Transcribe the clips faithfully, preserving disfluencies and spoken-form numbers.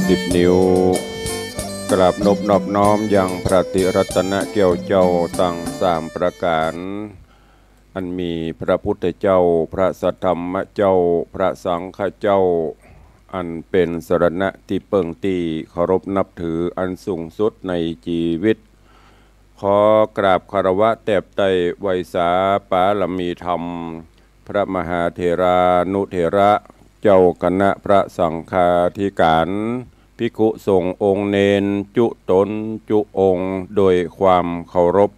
สิบนิ้ว กราบนบนอบน้อมยังพระติรัตนแก้วเจ้าตังสามประก๋าน อันมีพระพุทธเจ้า พระสัทธรรมเจ้า พระสังฆเจ้า อันเป๋นสรณะตี้เปิ้งตี้เคารพนับถืออันสูงสุดในจีวิต ขอกราบคารวะแตบไต้ไหว้สาปารมีธรรม พระมหาเถรานุเถระ เจ้าคณะพระสังฆาธิการ ภิกขุสงฆ์องค์เณรจุ๊ต๋นจุ๊องค์โดยความเคารพ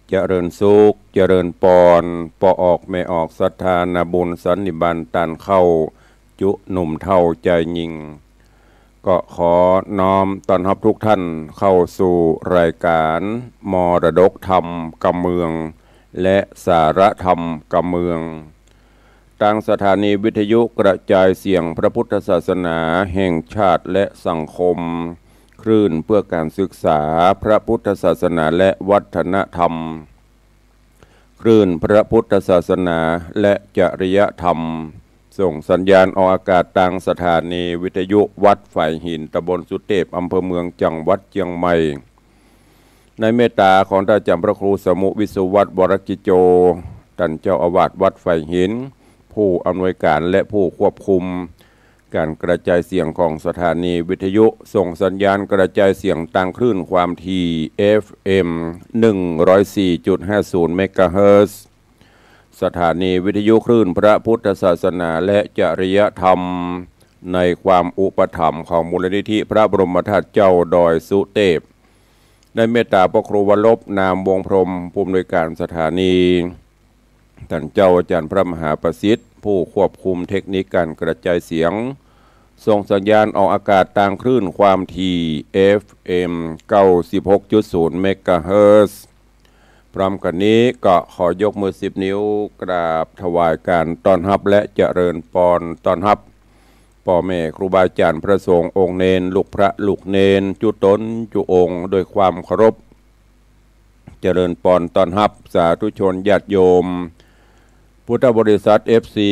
เจริญสุข เจริญปอน ป้อออกแม่ออกศรัทธานาบุญสันนิบาตต้านเข้า จุ๊หนุ่มเฒ่าจายญิง ก็ขอน้อมต้อนฮับทุกท่านเข้าสู่รายการมรดกธรรมกำเมือง และสาระธรรมกำเมือง ตางสถานีวิทยุกระจายเสียงพระพุทธศาสนาแห่งชาติและสังคม คลื่นเพื่อการศึกษาพระพุทธศาสนาและวัฒนธรรม คลื่นพระพุทธศาสนาและจริยธรรม ส่งสัญญาณออกอากาศตางสถานีวิทยุวัดฝายหิน ตำบลสุเตพ อำเภอเมือง จังหวัดเจียงใหม่ ในเมตตาของต้านอาจ๋ารย์พระครูสมุห์ วิศวัฒน์ วรกิจโจ ต้านเจ้าอาวาสวัดฝายหิน ผู้อำนวยการและผู้ควบคุมก๋านกระจายเสียงของสถานีวิทยุ ส่งสัญญาณกระจายเสียงตางคลื่นความถี่ เอฟเอ็ม หนึ่งร้อยสี่จุดห้าศูนย์ เมกะเฮิรตซ์ สถานีวิทยุคลื่นพระพุทธศาสนาและจริยธรรม ในความอุปถัมภ์ของมูลนิธิพระบรมธาตุเจ้าดอยสุเตพ ได้เมตตาพระครูวรรบ นามวงศ์พรหม ผู้อำนวยการสถานี ต้านเจ้าอาจ๋ารย์พระมหาประสิทธิ์ ผู้ควบคุมเทคนิคก๋านกระจายเสียง ส่งสัญญาณออกอากาศตางคลื่นความถี่ เอฟเอ็ม เก้าสิบหกจุดศูนย์ เมกะเฮิรตซ์ พร้อมกั๋นนี้ก็ขอยกมือสิบนิ้วกราบถวายก๋านต้อนฮับและเจริญปอนต้อนฮับ ป้อแม่ครูบาอาจ๋ารย์พระสงฆ์องค์เณร ลูกพระลูกเณร จุ๊ต๋นจุ๊องค์โดยความเคารพ เจริญปอนต้อนฮับสาธุชนญาติโยม พุทธบริษัท เอฟซี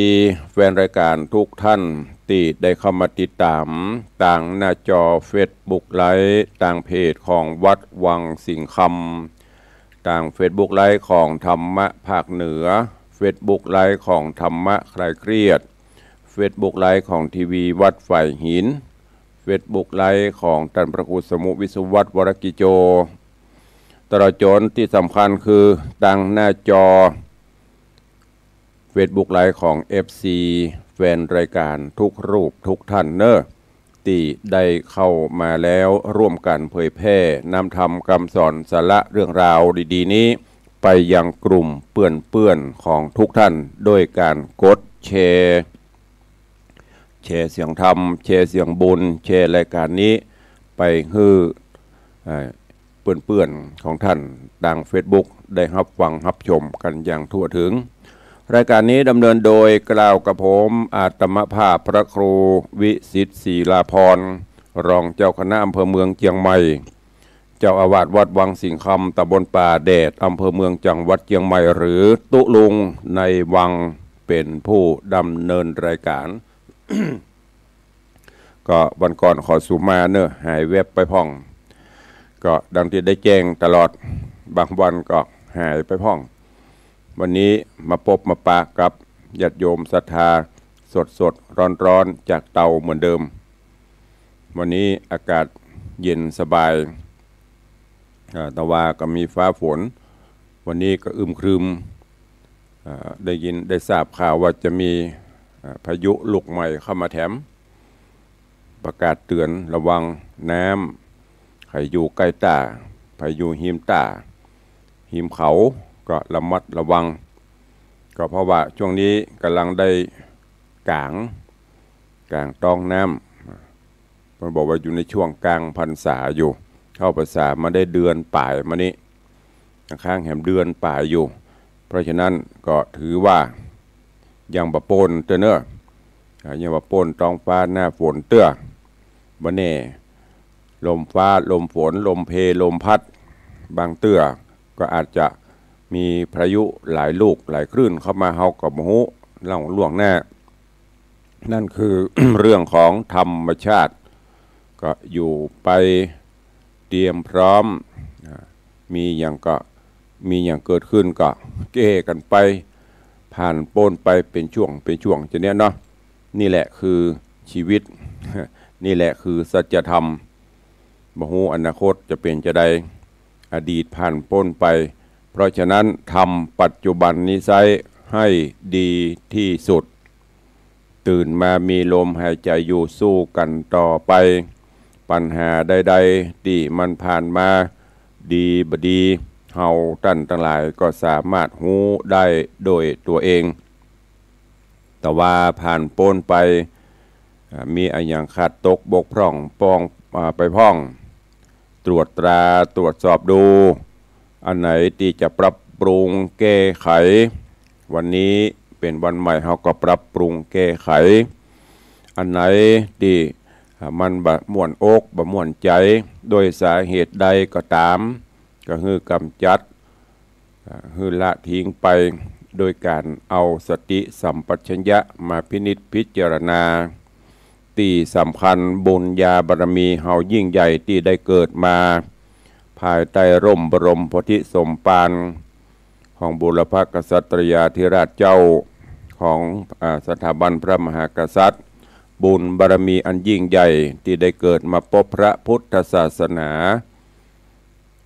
แฟนรายการทุกท่านตี้ได้เข้ามาติดต๋ามตางหน้าจอเฟซบุ๊กไลฟ์ ตางเพจของวัดวังสิงห์คำ ตางเฟซบุ๊กไลฟ์ของธรรมะภาคเหนือ เฟซบุ๊กไลฟ์ของธรรมะคลายเครียด เฟซบุ๊กไลฟ์ของทีวีวัดฝายหิน เฟซบุ๊กไลฟ์ของต้านพระครูสมุห์ วิศวัฒน์ วรกิจโจ ตลอดจ๋นตี้สำคัญคือตางหน้าจอเฟซบุ๊กไลฟ์ของ เอฟซี แฟนรายการทุกรูปทุกท่านเน่อ ตี้ได้เข้ามาแล้วร่วมกั๋นเผยแพร่น้ำธรรมกำสอนสาระเรื่องราวดีๆ นี้ ไปยังกลุ่มเปื้อนๆ ของทุกท่าน โดยก๋านกดแชร์ แชร์เสียงธรรม แชร์เสียงบุญ แชร์รายการนี้ไปหื้อ เอ่อ เปื้อนๆ ของท่านตางเฟซบุ๊กได้ฮับฟังฮับชมกั๋นอย่างทั่วถึง รายการนี้ดำเนินโดยกล่าวกับผมอาตมาภาพพระครูวิสิทธิ์ ศรีลาภรณ์ รองเจ้าคณะอำเภอเมืองเจียงใหม่ เจ้าอาวาสวัดวังสิงห์คำ ตำบลป่าแดด อำเภอเมือง จังหวัดเจียงใหม่ หรือตุ๊ลุงในวัง เป๋นผู้ดำเนินรายการ ก็วันก่อนขอสูมาเน่อ หายแว็บไปพ่อง ก็ดังตี้ได้แจ้งตลอด บางวันก็หายไปพ่อง วันนี้มาปบมาปะกับญาติโยมศรัทธา สดๆ ร้อนๆ จากเตาเหมือนเดิม วันนี้อากาศเย็นสบาย อ่า ตะวาก็มีฟ้าฝน วันนี้ก็อึมครึม อ่า ได้ยินได้ทราบข่าวว่าจะมี อ่า พายุลูกใหม่เข้ามาแถม ประกาศเตื๋อนระวังน้ำ ใผอยู่ใก้ต้า ใผอยู่ฮิมต้า ฮิมเขา ก็ระมัดระวัง ก็เพราะว่าช่วงนี้ก่ำลังได้ก๋าง ก๋างต๊องน้ำ เปิ้นบอกว่าอยู่ในช่วงก๋างพรรษาอยู่ เข้าพรรษามาได้เดือนป๋ายมานี้ ยังค้างแหมเดือนป๋ายอยู่ เพราะฉะนั้นก็ถือว่ายังบ่ป๊นเตื้อเน่อ อ่า ยังบ่ป๊นต๊องฟ้าหน้าฝนเตื้อ บ่แน่ ลมฟ้า ลมฝน ลมเพล ลมพัด บางเตื้อก็อาจจะมีพายุหลายลูกหลายคลื่นเข้ามา เฮาก็บ่ฮู้ล่วงหน้า นั่นคือ เรื่องของธรรมชาติ ก็อยู่ไปเตรียมพร้อม อ่า มีหยังก็ มีหยังเกิดขึ้นก็แก้กั๋นไป ผ่านป๊นไปเป๋นช่วง เป๋นช่วง จะเนี้ยเนาะ นี่แหละคือชีวิต นี่แหละคือสัจธรรม บ่ฮู้อนาคตจะเป๋นจะใด อดีตผ่านป๊นไป เพราะฉะนั้นทำปัจจุบันนี้ไซร้ให้ดีที่สุด ตื่นมามีลมหายใจอยู่ สู้กั๋นต่อไป ปัญหาใดๆ ตี้มันผ่านมา ดีบ่ดี เฮาต้านตังหลายก็สามารถฮู้ได้โดยตั๋วเอง แต่ว่าผ่านป๊นไป อ่า มีอะหยังขาดตกบกพร่องปอง อ่า ไปพ่อง ตรวจตราตรวจสอบดู อันไหนตี้จะปรับปรุงแก้ไข วันนี้เป๋นวันใหม่ เฮาก็ปรับปรุงแก้ไข อันไหนตี้ อ่า มันบ่ม่วนอกบ่ม่วนใจ๋ โดยสาเหตุใดก็ต๋าม ก็หื้อกำจัด อ่า หื้อละทิ้งไป โดยก๋านเอาสติสัมปชัญญะมาพินิจพิจารณา ตี้สำคัญบุญญาบารมีเฮายิ่งใหญ่ตี้ได้เกิดมา ภายใต้ร่มบรมโพธิสมภารของบูรพกษัตริยาธิราชเจ้า ของ อ่า สถาบันพระมหากษัตริย์ บุญบารมีอันยิ่งใหญ่ตี้ได้เกิดมาปบพระพุทธศาสนา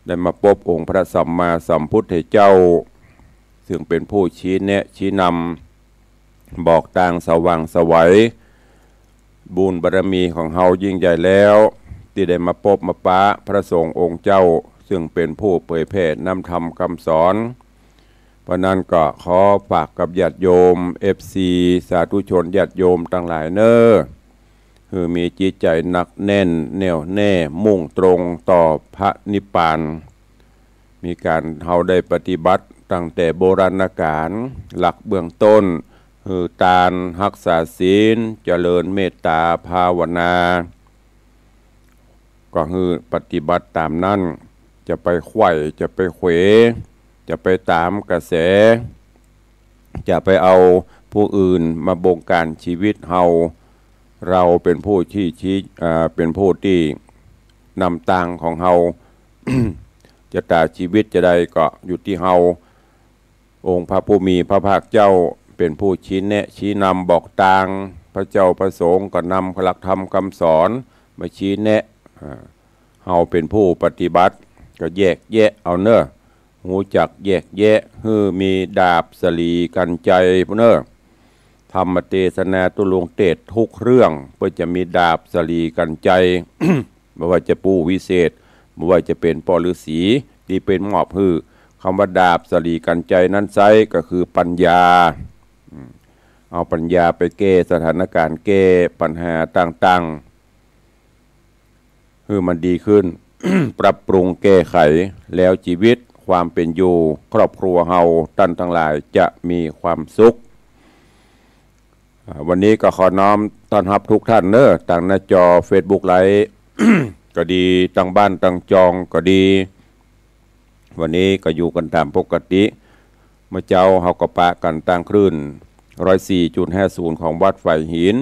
ได้มาปบองค์พระสัมมาสัมพุทธเจ้า ซึ่งเป๋นผู้ชี้แนะชี้นำ บอกตางสว่างไสว บุญบารมีของเฮายิ่งใหญ่แล้ว ตี้ได้มาปบมาปะพระสงฆ์องค์เจ้า ซึ่งเป๋นผู้เผยแผ่นำธรรมคำสอน เพราะนั้นก็ขอฝากกับญาติโยม เอฟซี สาธุชนญาติโยมตังหลายเน่อ หื้อมีจิตใจ๋หนักแน่นแน่วแน่มุ่งตรงต่อพระนิพพาน มีก๋านเฮาได้ปฏิบัติตั้งแต่โบราณกาล หลักเบื้องต้น หื้อตาน ฮักษาศีล เจริญเมตตาภาวนา ก็หื้อปฏิบัติต๋ามนั้น จะไปไขว่ จะไปเขว จะไปต๋ามกระแส จะไปเอาผู้อื่นมาบงการชีวิตเฮา เฮาเป๋นผู้ที่ชี้ อ่า เป๋นผู้ตี้นำตางของเฮา จะต๋าชีวิตจะใดก็อยู่ตี้เฮา องค์พระผู้มีพระภาคเจ้าเป๋นผู้ชี้แนะชี้นำบอกตาง พระเจ้าพระสงฆ์ก็นำหลักธรรมคำสอนมาชี้แนะ อ่า เฮาเป๋นผู้ปฏิบัติ ก็แยกแยะเอาเน่อ ฮู้จักแยกแยะ หื้อมีดาบสะหลีกัญไชยเน่อ ธรรมเตสนาตุลงเตศน์ทุกเรื่อง เปื้อจะมีดาบสะหลีกัญไชย บ่ว่าจะปู่วิเศษ บ่ว่าจะเป๋นป้อฤๅษีตี้เป๋นมอบหื้อ กำว่าดาบสะหลีกัญไชยนั้นไซร้ก็คือปัญญา อืม เอาปัญญาไปแก้สถานการณ์ แก้ปัญหาต่างๆ หื้อมันดีขึ้น ปรับปรุงแก้ไข แล้วชีวิตความเป๋นอยู่ครอบครัวเฮาต้านตังหลายจะมีความสุข อ่า วันนี้ก็ขอน้อมต้อนฮับทุกท่านเน่อ ตางหน้าจอเฟซบุ๊กไลฟ์ ก็ดี ตางบ้านตางจองก็ดี วันนี้ก็อยู่กั๋นต๋ามปกติ เมื่อเจ๊าเฮาก็ปะกั๋นตางคลื่น ร้อยสี่จุดห้าศูนย์ ของวัดฝายหิน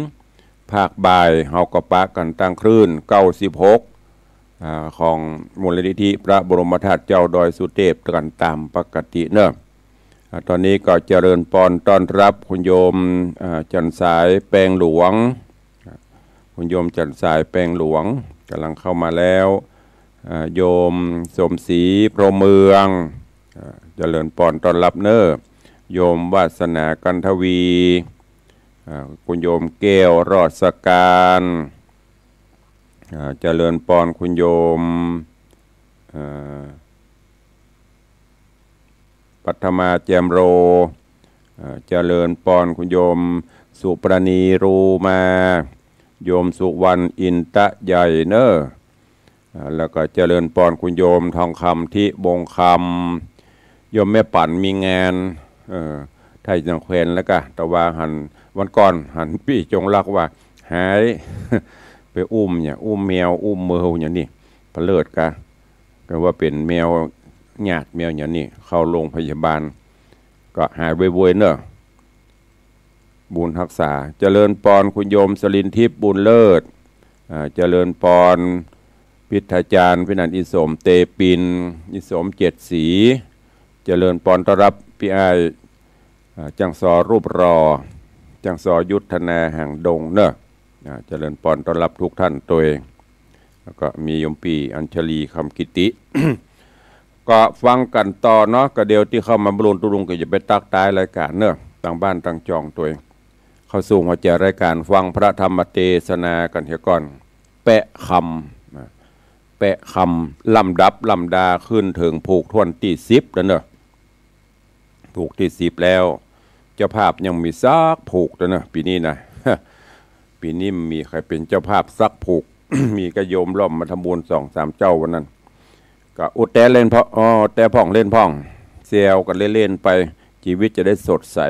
ภาคบ่ายเฮาก็ปะกั๋นตางคลื่น เก้าสิบหก อ่า ของมูลนิธิพระบรมธาตุเจ้าดอยสุเตพกั๋นต๋ามปกติเน่อ อ่า ต๋อนนี้ก็เจริญปอนต้อนฮับคุณโยม อ่า จันทร์สายแปงหลวง อ่า คุณโยมจันทร์สายแปงหลวงก่ำลังเข้ามาแล้ว อ่า โยมสมศรี พรหมเมือง อ่า เจริญปอนต้อนฮับเน่อ โยมวาสนา กันทวี อ่า คุณโยมแก้ว รอดสการ อ่า เจริญปอนคุณโยม อ่า ปัทมา แจ่มโร เอ่อ เจริญปอนคุณโยมสุปราณี รูมา โยมสุวรรณ อินตะใหญ่เน่อ เอ่อ แล้วก็เจริญปอนคุณโยมทองคำ ทิวงศ์คำ โยมแม่ปั๋นมีงาน เอ่อ ไถ่หนังแควนแล้วกะ แต่ว่าหัน วันก่อนหันปี้จงรักว่าหาย ไปอุ้มเนี่ย อุ้มแมว อุ้มเมิวอย่างนี้ เผลิดกะ ก็ว่าเป๋นแมวหยาดแมวอย่างนี้ เข้าโรงพยาบาล ก็หายไวๆเน่อ บุญฮักษา เจริญปอนคุณโยมสรินทิพย์ บุญเลิศ อ่า เจริญปอนพิทยาจารย์ พินันท์ อิสม เตปิน อิสม เจ็ดศรี เจริญปอนต้อนฮับปี้อ้าย อ่า จังสอรูปหล่อ จังสอยุทธนา หางดงเนอะ อ่า เจริญปอนต้อนฮับทุกท่านตวย แล้วก็มีโยมปี้อัญชลี คำกิติ ก็ฟังกั๋นต่อเนาะ ก็เดี๋ยวตี้เข้ามาบรรลุนตุลุงก็จะไปตักต๊ายรายก๋านเนอะ ตางบ้านตางจองตวย เข้าสู่หัวใจ๋รายก๋านฟังพระธรรมเตสนากั๋นเหียก่อน แปะคำ นะ แปะคำ ลำดับลำดาขึ้นเถิงผูกถ้วนตี้สิบแล้วเนอะ ผูกตี้สิบแล้ว เจ้าภาพยังบ่มีสักผูกเลยเนอะ ปี๋นี้นะ ปี๋นี้บ่มีใผเป๋นเจ้าภาพสักผูก มีก้าโยมล่อมมาทำบุญสองสามเจ้าวันนั้น ก็อุดแต๊เล่นพ่อง อ้อ แต๊พ่องเล่นพ่อง แซวกั๋นเล่นๆ ไป จีวิตจะได้สดใส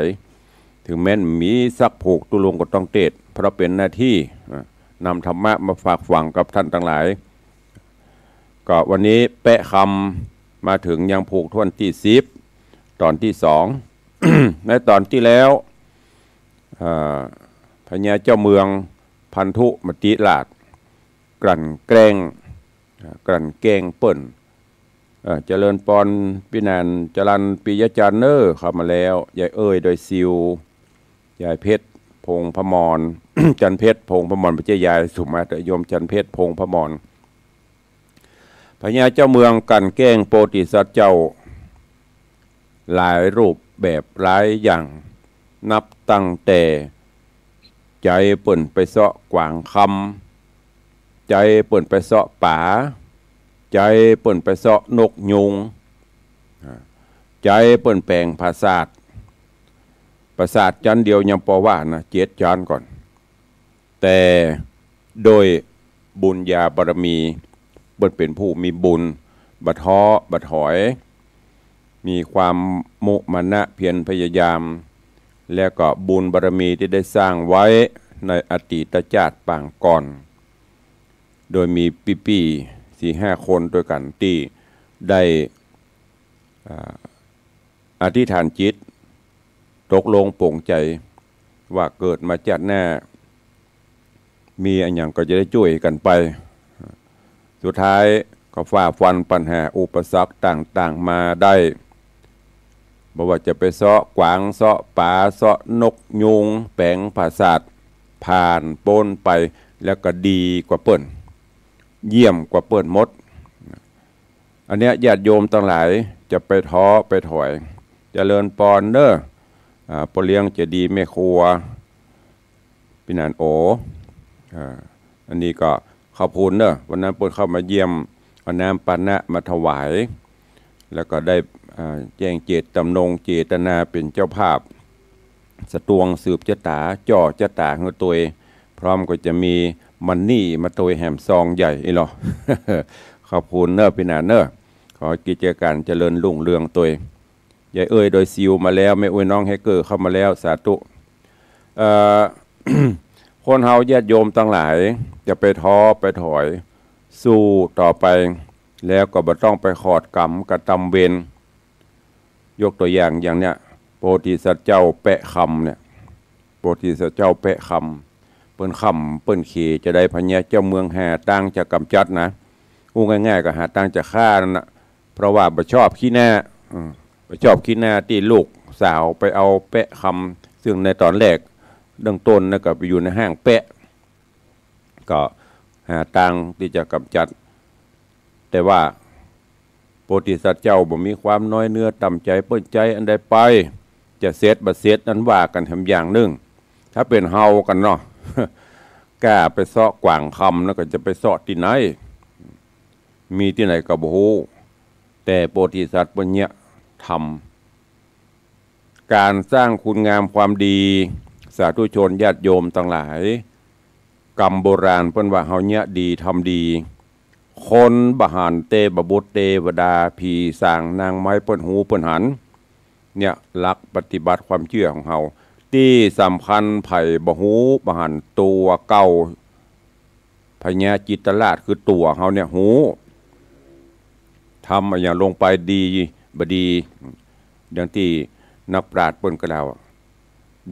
เถิงแม้นบ่มีสักผูก ตุลุงก็ต้องเตสน์ เพราะเป๋นหน้าตี้ อ่ะ นำธรรมะมาฝากฝังกับท่านตังหลาย ก็วันนี้แปะคำมาเถิงยังผูกถ้วนตี้สิบ ต๋อนตี้สอง ในต๋อนตี้แล้ว อ่า พญาเจ้าเมืองพันธุมติราช กลั่นแกล้ง อ่า กลั่นแกล้งเปิ้น เอ่อ เจริญปอนปี้หนาน จรัญปิยะจันทร์เน่อ เข้ามาแล้ว ยายเอ้ย ดอยซิว ยายเพชร พงษ์พมร จันทร์เพชร พงษ์พมร บ่ใจ้ยาย สุมาเตอะ โยมจันทร์เพชร พงษ์พมร พญาเจ้าเมืองกลั่นแกล้งโพธิสัตว์เจ้า หลายรูปแบบหลายอย่าง นับตั้งแต่ ใจ๋เปิ้นไปเซาะกวางคำ ใจ๋เปิ้นไปเซาะป๋า ใจ๋เปิ้นไปเซาะนกยูง อ่า ใจ๋เปิ้นแป๋งผาสาท ผาสาทจั๊นเดียวยังปอว่านะ เจ็ดจั๊นก่อน แต่โดยบุญญาบารมี เปิ้นเป๋นผู้มีบุญ บ่ท้อบ่ถอย มีความมุมานะเพียรพยายาม แล้วก็บุญบารมีตี้ได้สร้างไว้ในอดีตจาติปางก่อน โดยมีปี้ๆ สี่ห้าคนตวยกั๋นตี้ได้ อ่า อธิษฐานจิต ตกลงปลงใจ๋ว่าเกิดมาจาติหน้า มีอะหยังก็จะได้จ้วยกั๋นไป สุดท้ายก็ฝ่าฟันปัญหาอุปสรรคต่างๆ มาได้ บ่ว่าจะไปเซาะกวาง เซาะป๋า เซาะนกยูง แป๋งผาสาท ผ่านป๊นไป แล้วก็ดีกว่าเปิ้น เยี่ยมกว่าเปิ้นหมด อันเนี้ยญาติโยมตังหลายจะไปท้อไปถอย เจริญปอนเน่อ อ่า ป้อเลี้ยงใจ๋ดีแม่ครัว ปี้หนานโอ อ่า อันนี้ก็ขอบคุณเน่อ วันนั้นเปิ้นเข้ามาเยี่ยม เอาน้ำปานะมาถวาย แล้วก็ได้ อ่า แจ้งเจตจำนงเจตนาเป๋นเจ้าภาพ สตวงสืบจะต๋า จ่อจะต๋าหื้อตวย พร้อมก็จะมีมันนี่มาตวยแหมซองใหญ่อี้ลอ ขอบคุณเน่อปี้หนานเน่อ ขอกิจก๋านเจริญรุ่งเรืองตวย ยายเอ้ยดอยซิวมาแล้ว แม่อุ๊ยน้องแฮกเกอร์เข้ามาแล้ว สาธุ เอ่อ คนเฮาญาติโยมตังหลาย จะไปท้อไปถอย สู้ต่อไป แล้วก็บ่ต้องไปขอดก๋รรมกระตำเวร ยกตั๋วอย่าง อย่างเนี้ย โพธิสัตว์เจ้าแปะคำเนี่ย โพธิสัตว์เจ้าแปะคำ เปิ้นขำเปิ้นเขจะได้ พญาเจ้าเมืองหาตางจะก๋ำจัดนะ อู้ง่ายๆ ก็หาตางจะฆ่านั่นน่ะ เพราะว่าบ่ชอบขี้หน้า อืม บ่ชอบขี้หน้าตี้ลูกสาวไปเอาแปะคำ ซึ่งในต๋อนแรกเบื้องต้นนะก็ไปอยู่ในห้างแปะ ก็หาตางตี้จะก๋ำจัด แต่ว่าโพธิสัตว์เจ้าบ่มีความน้อยเนื้อต่ำใจ๋ เปิ้นใจ๊อันใดไป จะเสร็จบ่เสร็จนั้นว่ากั๋นแหมอย่างนึ่ง ถ้าเป๋นเฮากั๋นเนาะ กล้าไปเซาะกวางคำแล้วก็จะไปเซาะตี้ไหน มีตี้ไหนก็บ่ฮู้ แต่โพธิสัตว์เปิ้นเยียะธรรม ก๋านสร้างคุณงามความดี สาธุชนญาติโยมตังหลาย กำโบราณเปิ้นว่าเฮาเยียะดีทำดี คนบ่หัน เตวบุตรเตวดา ผีสางนางไม้เปิ้นฮู้เปิ้นหัน เนี่ยหลักปฏิบัติความเจื้อของเฮา ตี้สำคัญใผบ่ฮู้บ่หัน ตั๋วเก่า พญาจิตตราชคือตั๋วเฮาเนี่ยฮู้ ทำอะหยังลงไปดีบ่ดี ดังตี้นักปราชญ์เปิ้นกล่าว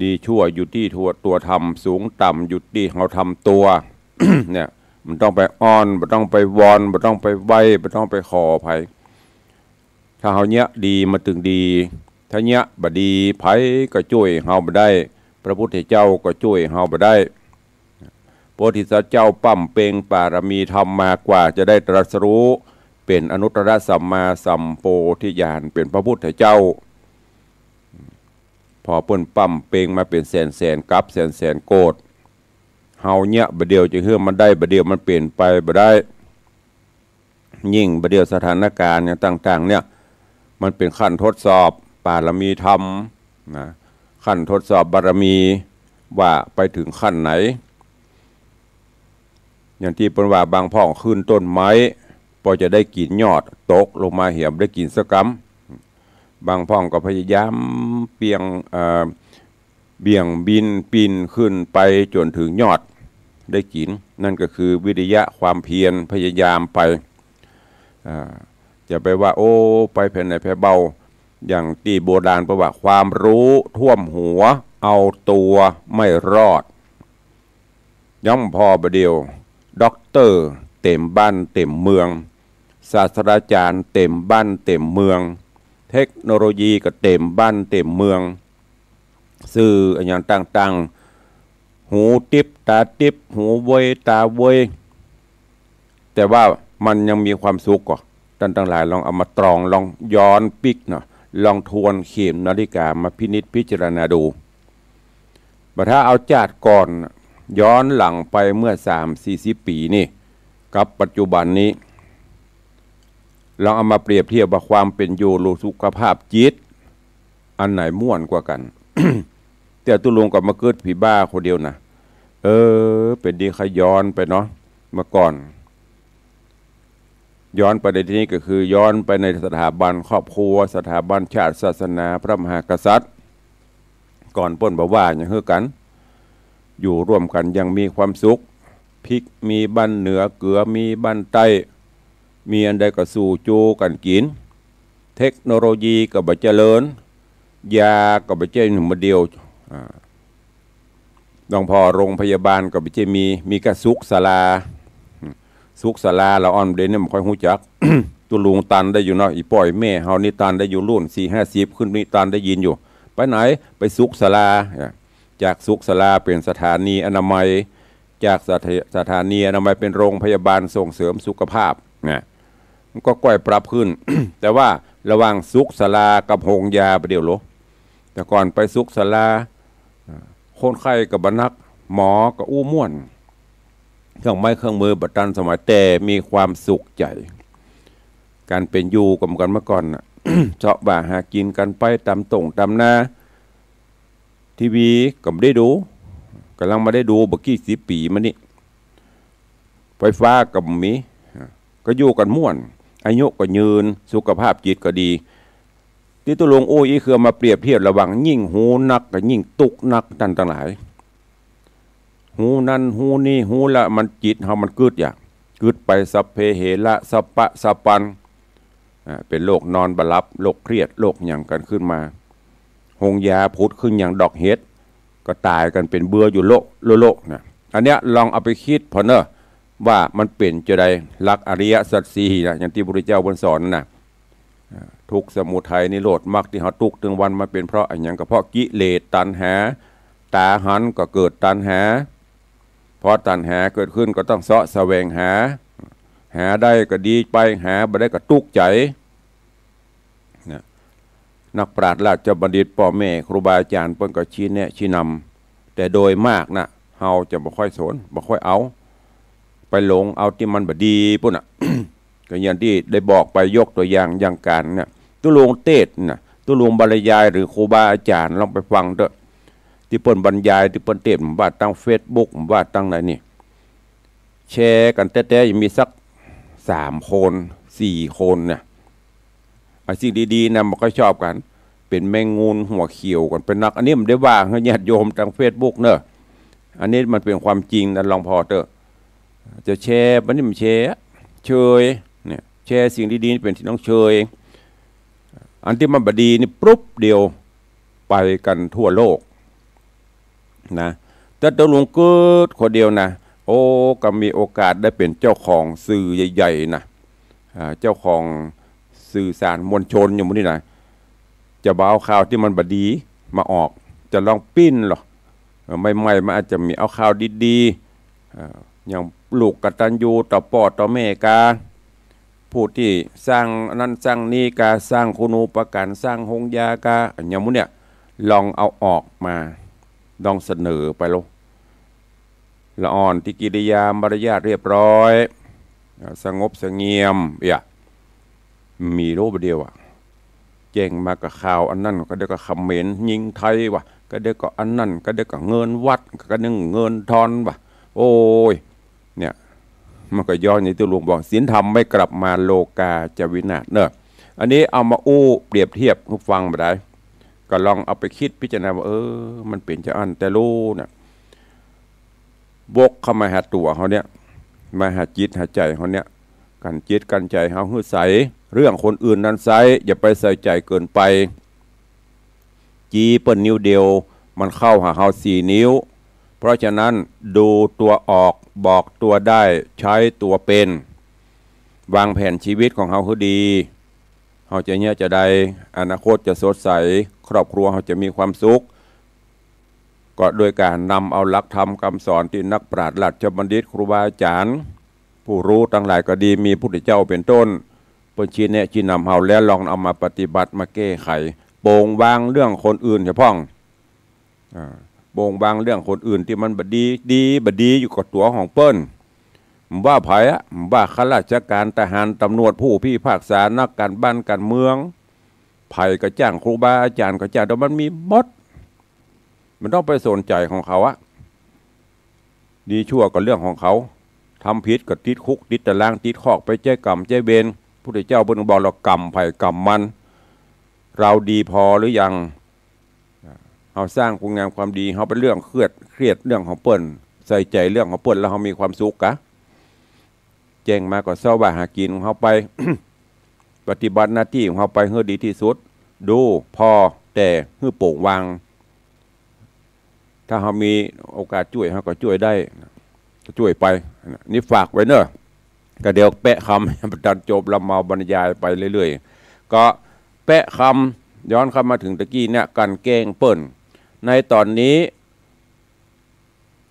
ดีชั่วอยู่ตี้ตัว ตัวทำ สูงต่ำอยู่ตี้เฮาทำตั๋ว เนี่ย บ่ต้องไปอ้อน บ่ต้องไปวอน บ่ต้องไปไหว้ บ่ต้องไปขอใผ ถ้าเฮาเยียะดีมันตึงดี ถ้าเยียะบ่ดี ใผก็จ้วยเฮาบ่ได้ พระพุทธเจ้าก็จ้วยเฮาบ่ได้ โพธิสัตว์เจ้าบำเพ็งปารมีธรรมมากว่าจะได้ตรัสรู้ เป๋นอนุตตรสัมมาสัมโพธิญาณ เป๋นพระพุทธเจ้า พอเปิ้นบำเพ็งมาเป๋นแสนๆ กัป แสนๆ โกฏ เฮาเยียะบ่าเดี่ยวจะหื้อมันได้ บ่าเดี่ยวมันเป๋นไปบ่ได้ ยิ่งบ่าเดี่ยวสถานการณ์อย่างต่างๆ เนี่ย มันเป๋นขั้นทดสอบปารมีธรรมนะ ขั้นทดสอบบารมีว่าไปเถิงขั้นไหน อย่างตี้เปิ้นว่าบางพ่องขึ้นต้นไม้ ปอจะได้กิ๋นยอด ตกลงมาเหียบ่ได้กิ๋นสักกำ บางพ่องก็พยายามเปียง เอ่อ เบี่ยงบินปีนขึ้นไปจ๋นเถิงยอดได้กิ๋น นั่นก็คือวิริยะความเพียรพยายามไป อ่า จะไปว่า โอ้ ไปแผนไหนแผนเบา อย่างตี้โบราณเปิ้นว่า ความรู้ท่วมหัว เอาตัวไม่รอด ยังบ่พอบ่าเดี่ยว ด็อกเตอร์เต๋มบ้านเต๋มเมือง ศาสตราจารย์เต๋มบ้านเต๋มเมือง เทคโนโลยีก็เต๋มบ้านเต๋มเมือง สื่ออะหยังต่างๆ หูติ๊บต๋าติ๊บ หูเวยต๋าเวย แต่ว่ามันยังมีความสุขก่อ ต้านตังหลายลองเอามาตรอง ลองย้อนปิ๊กเนาะ ลองทวนเข็มนาฬิกามาพินิจพิจารณาดู บ่าถ้าเอาจาติก่อน ย้อนหลังไปเมื่อสามสี่สิบปี๋นี่ กับปัจจุบันนี้ ลองเอามาเปรียบเทียบว่าความเป๋นอยู่หรือสุขภาพจิต อันไหนม่วนกว่ากั๋น แต่ตุ๊ลุงก็มากึ๊ดผีบ้าคนเดียวนะ เออ เป๋นดีใค่ย้อนไปเนาะ เมื่อก่อน ย้อนไปในที่นี้ก็คือย้อนไปในสถาบันครอบครัว สถาบันชาติศาสนาพระมหากษัตริย์ ก่อนเปิ้นบ่ว่าหยังหื้อกั๋น อยู่ร่วมกั๋นอย่างมีความสุข พริกมีบ้านเหนือ เกือมีบ้านใต้ มีอันใดก็สู่จูกั๋นกิ๋น เทคโนโลยีก็บ่เจริญ ยาก็บ่ใจ้หนึ่งบ่าเดี่ยว อ่า หลวงพ่อโรงพยาบาลก็บ่ใจ้มี มีก้าสุขศาลา สุขศาลาละอ่อนเดี๋ยวนี้บ่ค่อยฮู้จัก ตุ๊ลุงตันได้อยู่เนาะ อี่ป้ออี่แม่เฮานี่ตันได้อยู่ รุ่นสี่ห้าสิบขึ้นนี่ตันได้ยินอยู่ ไปไหน ไปสุขศาลา อ่า จากสุขศาลาเป๋นสถานีอนามัย จากสถา สถานีอนามัยเป๋นโรงพยาบาลส่งเสริมสุขภาพนะ มันก็ก้อยปรับขึ้น แต่ว่าระหว่างสุขศาลากับโฮงยาบ่าเดี่ยวโล แต่ก่อนไปสุขศาลา คนไข้ก็บ่นัก หมอก็อู้ม่วน เครื่องไม้เครื่องมือบ่ตันสมัย แต่มีความสุขใจ๋ ก๋านเป๋นอยู่ก็เหมือนกั๋นเมื่อก่อนน่ะ เซาะบ่าหากิ๋นกั๋นไปต๋ามต้งต๋ามนา ทีวีก็บ่ได้ดู ก่ำลังบ่ได้ดูบ่ากี่สิบปี๋มานี่ ไฟฟ้าก็บ่มี ก็อยู่กั๋นม่วน อายุก็ยืน สุขภาพจิตก็ดี ตี้ตุ๊ลุงอู้อี้คือเอามาเปรียบเทียบระหว่างยิ่งฮู้นักก็ยิ่งตุ๊กข์นัก ต้านตังหลาย ฮู้นั้นฮู้นี่ ฮู้ละมันจิตเฮามันกึ๊ดอย่า กึ๊ดไป สัพเพเหระ สัปปะสัปปัน อ่า เป๋นโรคนอนบ่หลับ โรคเครียด โรคหยังกั๋นขึ้นมา โฮงยาผุดขึ้นอย่างดอกเห็ด ก็ต๋ายกั๋นเป๋นเบื่ออยู่โละโละโละนะ อันเนี้ยลองเอาไปกึ๊ดผ่อเน่อ ว่ามันเป๋นจาใด หลักอริยสัจสี่นะ อย่างตี้พระพุทธเจ้าเปิ้นสอนนะ อ่า ทุกข์ สมุทัย นิโรธ มรรค ตี้เฮาตุ๊กข์ตึงวัน มันเป๋นเพราะอะหยัง ก็เพราะกิเลสตัณหา ต๋าหันก็เกิดตัณหา พอตัณหาเกิดขึ้นก็ต้องเซาะแสวงหา หาได้ก็ดีไป หาบ่ได้ก็ตุ๊กข์ใจ๋ นะ นักปราชญ์ราชบัณฑิต ป้อแม่ครูบาอาจ๋ารย์เปิ้นก็ชี้แนะชี้นำ แต่โดยมากนะ เฮาจะบ่ค่อยสน บ่ค่อยเอา ไปหลงเอาตี้มันบ่ดีปู้นน่ะ ก็อย่างตี้ได้บอกไป ยกตั๋วอย่าง อย่างก๋านเนี่ย ตุ๊ลุงเตสน์น่ะ ตุ๊ลุงบรรยาย หรือครูบาอาจ๋ารย์ ลองไปฟังเต๊อะ ตี้เปิ้นบรรยาย ตี้เปิ้นเตสน์ บ่ว่าตางเฟซบุ๊ก บ่ว่าตางไหนนี่ แชร์กั๋นแต๊ๆ ยังมีสักสามคน สี่คนเนี่ย ไอ้สิ่งดีๆ นะ บ่ค่อยชอบกั๋น เป๋นแมงงูหัวเขียวกั๋นไปนัก อันนี้บ่ได้ว่าหื้อญาติโยมตางเฟซบุ๊กเน่อ อันนี้มันเป๋นความจริงนะ ลองผ่อเต๊อะ จะแชร์ บ่นี่มันแชร์ เชย เนี่ย แชร์สิ่งดีๆ นี่เป๋นสิ่งต้องเชย อันตี้มันบ่ดีนี่ปุ๊บเดียว ไปกั๋นทั่วโลก นะ แต่ตุ๊ลุงกึ๊ดคนเดียวนะ โอ้ ก็มีโอกาสได้เป๋นเจ้าของสื่อใหญ่ๆ นะ อ่า เจ้าของสื่อสารมวลชนอย่างหมู่นี้นะ จะบ่เอาข่าวตี้มันบ่ดีมาออก จะลองปิ้นลอ เอ่อ ใหม่ๆ มันอาจจะมีเอาข่าวดีๆ เอ่อ อย่างลูกกตัญญูต่อป้อต่อแม่กา ผู้ตี้สร้างอันนั้นสร้างนี่กา สร้างคุณูปการ สร้างโฮงยากา อย่างหมู่เนี่ย ลองเอาออกมา ลองเสนอไปลอ ละอ่อนตี้กิริยามารยาทเรียบร้อย อ่า สงบเสงี่ยม เอี้ย มีโลบ่าเดียวอะ แจ้งมาก็ข่าวอันนั้น ก็เดี๋ยวก็เขมรยิงไทยว่ะ ก็เดี๋ยวก็อันนั้น ก็เดี๋ยวก็เงินวัด ก็เดี๋ยวเงินทอนว่ะ โอ้ย เนี่ย มันก็ย้อนอย่างตี้ตุ๊ลุงบอก ศีลธรรมไม่กลับมา โลกาจะวินาศเนอะ อันนี้เอามาอู้เปรียบเทียบหื้อฟังบ่าดาย ก็ลองเอาไปกึ๊ดพิจารณาว่า เออ มันเป๋นจาอั้นแต๊ลู้นะ วกเข้ามาหาตั๋วเฮาเนี่ย มาหาจิตหาใจ๋เฮาเนี่ย กั๋นจิตกั๋นใจ๋เฮาหื้อใส เรื่องคนอื่นนั้นไซร้ อย่าไปใส่ใจ๋เกินไป จี๊เปิ้นนิ้วเดียว มันเข้าหาเฮาสี่นิ้ว เพราะฉะนั้นดูตัวออก บอกตัวได้ ใช้ตั๋วเป๋น วางแผนชีวิตของเฮาหื้อดี เฮาจะเยียะจาใด อนาคตจะสดใส ครอบครัวเฮาจะมีความสุข ก็โดยก๋านนำเอาหลักธรรมกำสอนตี้นักปราชญ์ราชบัณฑิตครูบาอาจ๋ารย์ ผู้ฮู้ตังหลายก็ดี มีพุทธเจ้าเป๋นต้น เปิ้นชี้แนะชี้นำเฮาแล้ว ลองเอามาปฏิบัติมาแก้ไข โป่งวางเรื่องคนอื่นเสียพ่อง อ่า โป่งวางเรื่องคนอื่นตี้มันบ่ดี ดีบ่ดีอยู่กับตั๋วของเปิ้น บ่ว่าใผอะ บ่ว่าข้าราชการ ทหาร ตำรวจ ผู้พิพากษา นักก๋านบ้านก๋านเมือง ใผก็จ้าง ครูบาอาจ๋ารย์ก็จ้าง แต่มันมีหมด มันต้องไปสนใจ๋ของเขาอะ ดีชั่วก็เรื่องของเขา ทำผิดก็ติดคุกติดตารางติดคอกไปใจ๊ก๋รรมใจ๊เวร พุทธเจ้าเปิ้นบอกแล้ว ก๋รรมใผก๋รรมมัน เราดีพอหรือยัง เฮาสร้างคุณงามความดี เฮาไปเรื่องเครียด เครียดเรื่องของเปิ้น ใส่ใจ๋เรื่องของเปิ้น แล้วเฮามีความสุขกา แจ้งมาก็เซาะว่าหากิ๋นของเฮาไป ปฏิบัติหน้าตี้ของเฮาไปหื้อดีตี้สุด ดู ผ่อ แต่หื้อโป่งวาง ถ้าเฮามีโอกาสจ้วย เฮาก็จ้วยได้ ก็จ้วยไป นี่ฝากไว้เน่อ ก็เดี๋ยวแปะกำ บ่ตันจบ ลำเมาบรรยายไปเรื่อยๆ ก็แปะกำ ย้อนเข้ามาเถิงตะกี้เนี่ย กลั่นแกล้งเปิ้น ในต๋อนนี้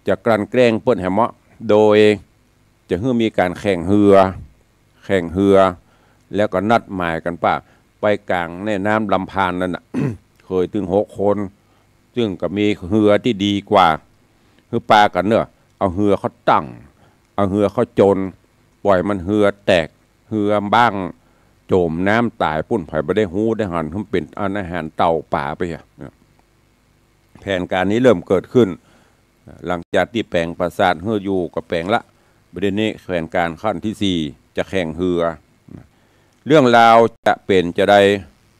จะกลั่นแกล้งเปิ้นหื้อเหมาะ โดยจะหื้อมีก๋านแข่งเฮือ แข่งเฮือ แล้วก็นัดหมายกั๋นว่า ไปก๋างแม่น้ำลำพานนั่นน่ะ เขยตึงหกคน ซึ่งก็มีเฮือตี้ดีกว่า หื้อปากั๋นเน่อ เอาเฮือเข้าตั้ง เอาเฮือเข้าจน ป่อยมันเฮือแตก เฮือบ้าง จ๋มน้ำต๋ายปุ้น ใผบ่ได้ฮู้ได้หัน หื้อเป๋นอาหารเต่าป๋าไปอะ แผนก๋านนี้เริ่มเกิดขึ้น หลังจากตี้แป๋งปราสาทหื้ออยู่ก็แป๋งละ บ่าเดี่ยวนี้แผนก๋านขั้นตี้สี่ จะแข่งเฮือ เรื่องราวจะเป๋นจาใด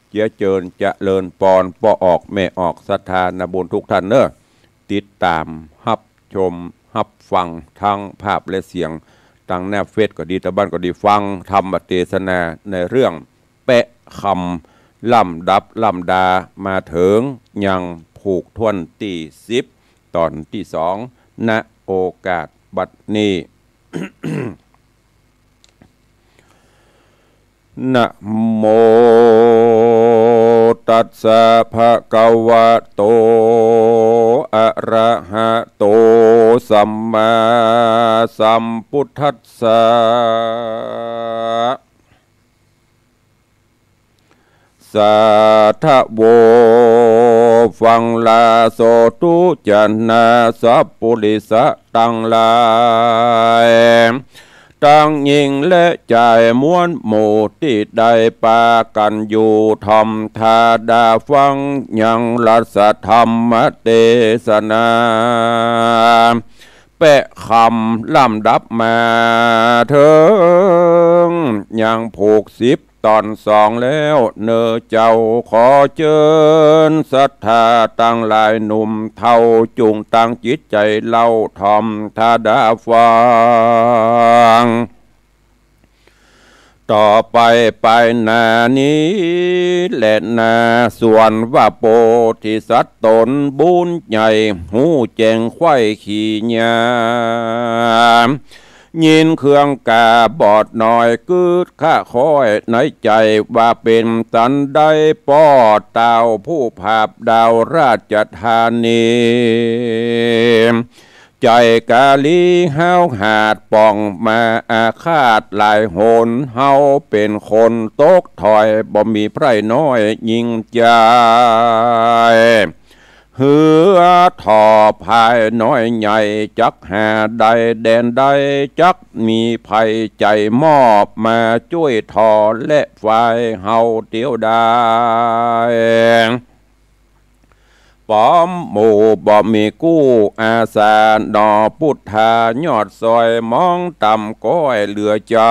เจียะเจิญเจริญปอน ป้อออกแม่ออก ศรัทธานาบุญทุกท่านเน่อ ติดต๋ามฮับชมฮับฟังทั้งภาพและเสียง ตางหน้าเฟซก็ดี ตางบ้านก็ดี ฟังธรรมเตสนาในเรื่อง แปะกำ ลำดับลำดา มาเถิงยังผูกถ้วนตี้สิบ ต๋อนตี้สอง ณ โอกาสบัดนี้ นะโมตัสสะ ภะคะวะโต อะระหะโต สัมมาสัมพุทธัสสะ สาธะโว ฟังลาโสธุ จะนาสัพปุริสะตังหลาย ตังญิงและจายมวลหมู่ตี้ได้ปากั๋นอยู่ถ่อมทาดาฟังยังรัสธรรมเตสนา แปะกำลำดับมาเถิงยังผูกสิบต๋อนสองแล้ว เน่อเจ้า ขอเจิญศรัทธาตังหลายหนุ่มเฒ่า จุ่งตั้งจิตใจ๋เล่าถ่อมทาดาฟัง เ ต่อไปไปหน้านี้แลนา ส่วนว่าโพธิสัตว์ต๋นบุญใหญ่ ฮู้แจ้งไขว้ขีญา ยินเครื่องกาบอดน้อย กึ๊ดคะค้อยในใจ๋ว่าเป๋นสันใด ป้อเต้าผู้ผาบดาวราชธานี ใจ๋กาลีห้าวหาดป่องมาอาฆาตหลายหน เฮาเป๋นคนตกถอย บ่มีใผน้อยยิ่งใจ๋ หื้อถ่อภายน้อยใหญ่ จักหาได้แดนใด จักมีใผใจ๋มอบมาจ้วยถ่อและฝ่ายเฮาเตียวดาย ป๋อมหมู่บ่มีกู้อาสา หนอปุทธายอดซอย มองต่ำก้อยเหลือใจ๋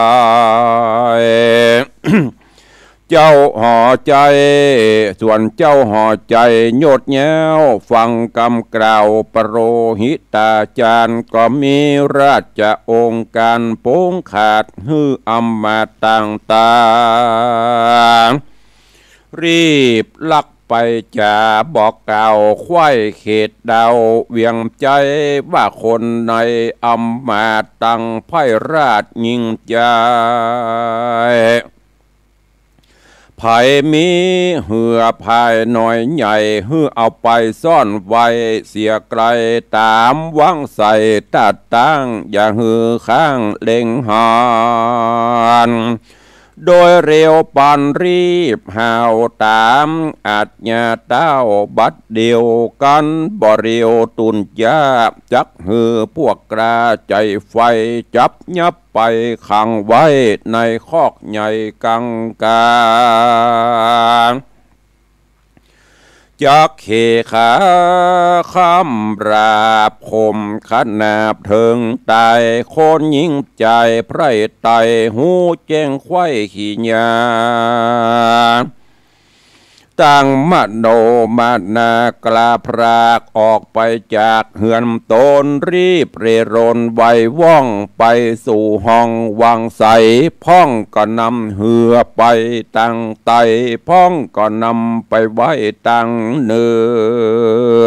เจ้าหอใจ๋ ส่วนเจ้าหอใจ๋ยดยาว ฟังกำกล่าวปโรหิตาจารย์ ก็มีราชองค์การปงขาด หื้ออำมาตย์ต่างๆ รีบลักไปจ๋า บอกกล่าวไขว้เขตดาวเวียงใจ๋ ว่าคนในอำมาตย์ตังไพร่ราชยิ่งใจ๋ ใผมีเฮือภายน้อยใหญ่ หื้อเอาไปซ่อนไว้เสียไกล ต๋ามวางใส่ตาตั้ง อย่าหื้อค้างเล็งหัน โดยเร็วปานรีบ หาวต๋ามอาชญาเต้าบัดเดียวกั๋น บ่เร็วตุนยาก จักหื้อพวกกล้าใจ๋ไฟ จับยับไปขังไว้ในคอกใหญ่กังกา จักเขขาคำราบข่มขนาบเถิงต๋าย คนยิ่งใจ๋ไพร่ไต๋ฮู้แจ้งไขว้ขีญา ตั้งมโนมนากล้าพรากออกไปจากเฮือนต๋น รีบเร่ร่อนไวว่องไปสู่ห้องวางใส่ พ่องก็นำเฮือไปตังใต้ พ่องก็นำไปไว้ตังเหนื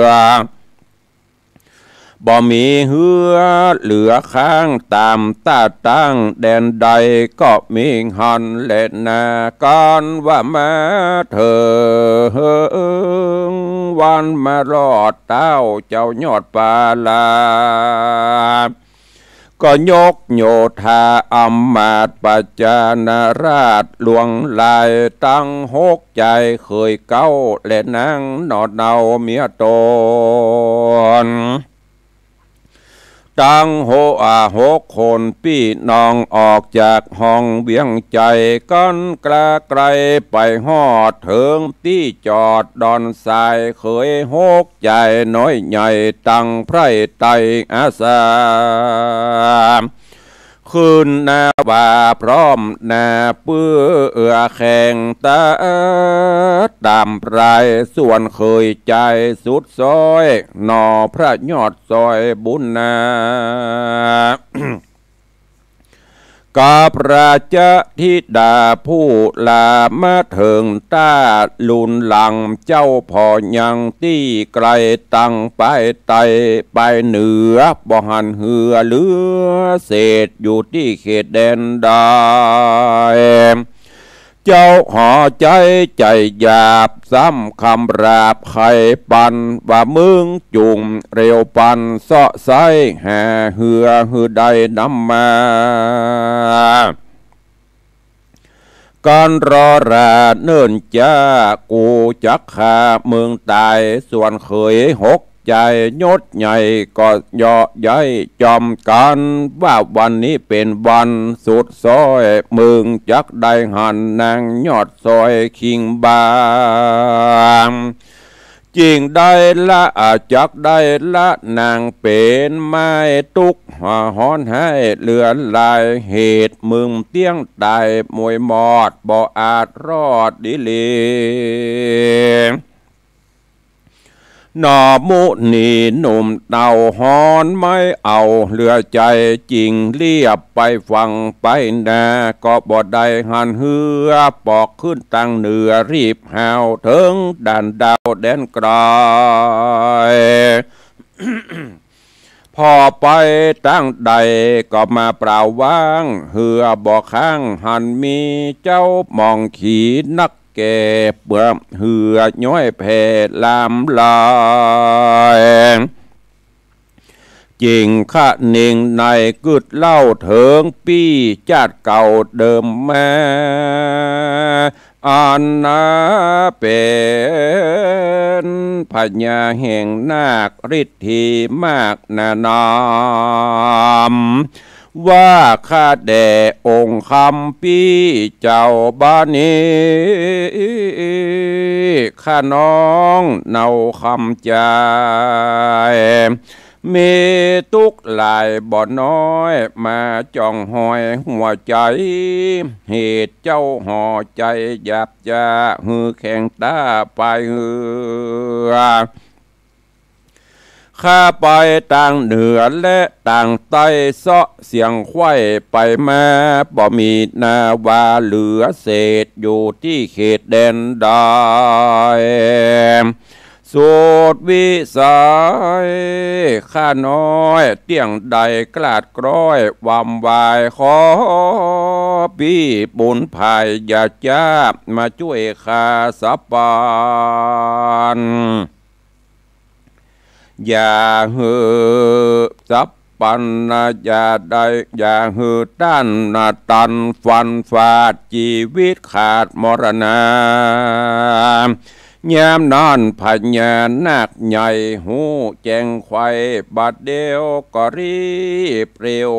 อ บ่มีเฮือเหลือค้างต๋ามตาตั้ง แดนใดก็มีหั้นแลนา กั๋นว่ามาเถิง วันมารอดเต้าเจ้ายอดปาลา ก็ยกโยธาอำมาตย์ประจานาราช ลวงลายตังหกใจ๋ เขยเก๊าและนางหนอเนาเมียต๋น ตังหก อ่า หกคนปี้น้อง ออกจากห้องเวียงใจ๋ กั๋นกล้าไกลไปฮอดเถิงตี้จอดดอนสาย เขยหกใจ๋น้อยใหญ่ตังไพร่ไต๋อาสา ขึ้นหน้าว่าพร้อมหน้าเปื้อแข่งตาต๋ามปราย ส่วนเขยใจ๋สุดซ้อย หนอพระยอดซอยบุญนา กับราชธิดาผู้ลามาเถิงต้า ลุนหลังเจ้าผ่อยังตี้ไกล ตังปายใต้ปายเหนือ บ่หันเฮือเหลือเศษ อยู่ตี้เขตแดนใด เจ้าหอใจ๋ใจ๋หยาบ ซ้ำคำราบไขปัน ว่ามึงจุ่งเร็วปัน เซาะไซ้หาเฮือหื้อได้นำมา กั๋นรอราเนิ่นจ๊า กูจักฆ่ามึงต๋าย ส่วนเขยหกใจ๋ยศใหญ่ก็เยาะเย้ยจอมกั๋น ว่าวันนี้เป๋นวันสุดซ้อย มึงจักได้หันนางยอดซอยคิงบาง จิ่งได้ละ อ่า จักได้ละนางเป๋นไม้ตุ๊กข์ฮ้อนไห้เหลือหลาย เหตุมึงเตี้ยงต๋ายมวยมอด บ่อาจรอดดีหลี เ หนอมุนีหนุ่มเต่าฮ้อนไม้เอาเหลือใจ๋ จิ่งเลียบไปฝั่งไปนา ก็บ่ได้หันเฮือ ปอกขึ้นตางเหนือรีบหาวเถิงด่านดาวแดนไก๋ ผ่อไปตางใดก็มาเปล่าว่าง เฮือบ่ข้างหันมี เจ้าหม่องขีนักแก่ เปื้อเฮือย้อยแผ่ลามลาย จิ่งคะนิงในกึ๊ดเล่าเถิงปี้จาติเก่าเดิมมา อันนาเป๋นพญาแห่งนาคฤทธีมากหนานาม ว่าข้าแด่องค์คำปี้เจ้าบ้านนี้ ข้าน้องเนาคำจาย มีตุ๊กข์หลายบ่น้อย มาจ่องหอยหัวใจ๋ เหตุเจ้าห่อใจ๋หยาบจ๊า หื้อแข็งต้าปายเฮือ ข้าไปตางเหนือและตางใต้ เซาะเสียงไขว้ไปมา บ่มีนาว่าเหลือเศษ อยู่ตี้เขตแดนใด สุดวิสัย ข้าน้อยเตี้ยงได้กลาดกร้อย วำวายขอปี้บุญภาย อย่าจ๊ามาจ้วยข้าสัปปัน อย่าหื้อสัปปันนะ อย่าได้ อย่าหื้อต้านนะตัน ฟันฟาดจีวิตขาดมรณา ยามนั้นพญานาคใหญ่ฮู้แจ้งไขว้ บัดเดี๋ยวก็รีบเร็ว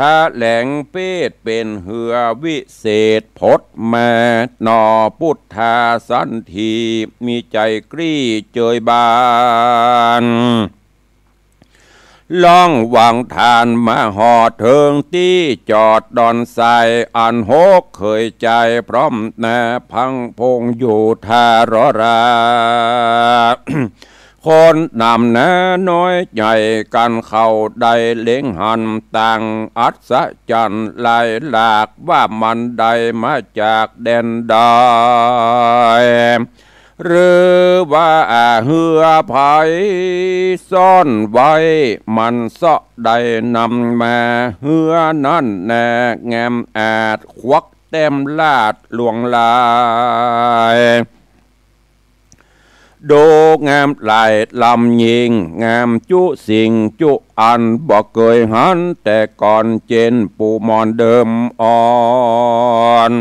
ถะแหลงเปตเป๋นเฮือวิเศษ ผดมาหน่อปุทธาสันถี มีใจ๋กรี้เจยบาน ล่องวังทานมาฮอดเถิงตี้จอดดอนทราย อันหกเขยจายพร้อมนาพังพงอยู่ท่ารอรา คนนำนาน้อยใหญ่กั๋นเข้าได้เล็งหัน ต่างอัศจรรย์หลายหลาก ว่ามันได้มาจากแดนใด หรือว่าเฮือใผซ่อนไว้ มันเซาะได้นำมา เฮือนั้นแน่งามอาจ ควักแต้มลาดลวงลาย ดูงามหลายลำยิ่ง งามจุสิ่งจุอัน บ่เกยหันแต่ก่อน เจ้นปู่หมอนเดิมอ่อน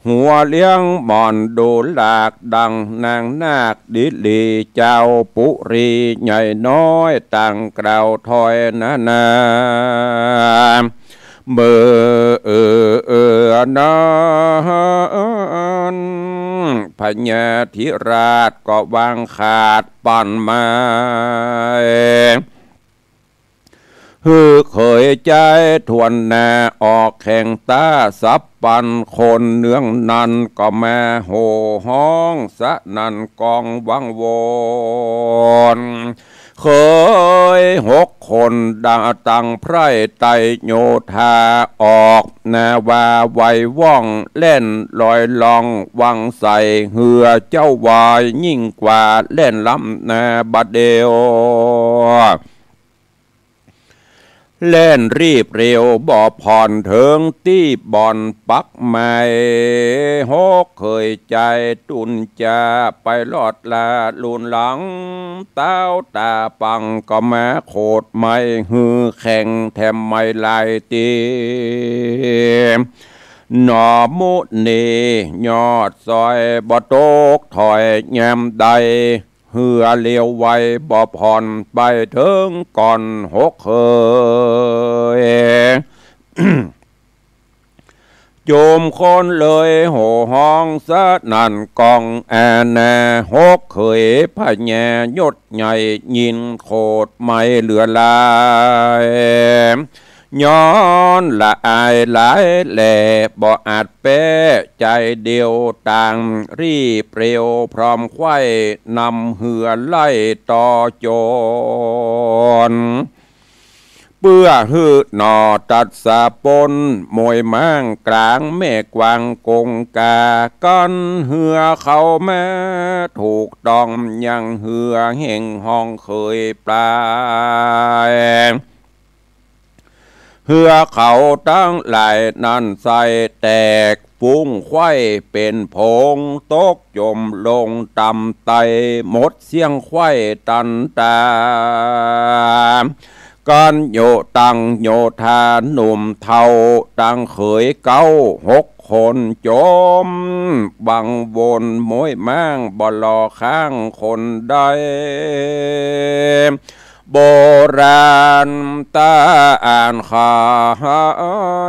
หัวเลี้ยงหมอนดูหลาก ดังนางนาคดิลี เจ้าปุรีใหญ่น้อย ต่างกล่าวถ้อยนานา เมื่อเออเออนั้น พญาธิราชก็วางขาดปันไม้ หื้อเขยจายถ้วนหน้า ออกแข่งต้าสัปปัน คนเนืองนั้นก็มาโห่ฮ้อง สนั่นก้องวังวน เขยหกคนดังตังไพร่ไตรโยธา ออกหน้าว่าไวว่อง แล่นลอยล่องวังใส เฮือเจ้าวายยิ่งกว่าแล่นล้ำนาบัดเดี่ยว แล่นรีบเร็วบ่ผ่อน เถิงตี้บ่อนปักไม้ หกเขยจายตุนจา ไปลอดลาลุนหลัง เต๊าต๋าปังก็มาโขดไม้ หื้อแข่งแถมไม้หลายตี้ หนอมุนียอดซอยบ่ตกถอยยามใด เฮือเร็วไวบ่ผ่อน ไปเถิงก่อนหกเขย จุมคนเลยโห่ฮ้องสนั่นก้องอาณา หกเขยพญายศใหญ่ ยินโขดไม้เหลือหลาย ย้อนละอายหลายแล บ่อาจแป๊ใจ๋เดียว ต่างรีบเร็วพร้อมใคว่ นำเฮือไล่ต่อจ๋น เปื้อหื้อหน่อตัดสะป๊น มวยม้างก๋างแม่กวางกงกา กั๋นเฮือเข้ามาถูกต้อง ยังเฮือแห่งห้องเขยปลาย เฮือเขาตังหลายนั้นใส่แตก ฝูงใคว่เป๋นผง ตกจ๋มลงต่ำไต หมดเสี้ยงใคว่ตันต๋า กั๋นโยตังโยธาหนุ่มเฒ่า ตังเขยเก๊าหกคนจ๋ม บังวนมวยม้างบ่หล่อข้างคนใด โบราณตาอ่านขา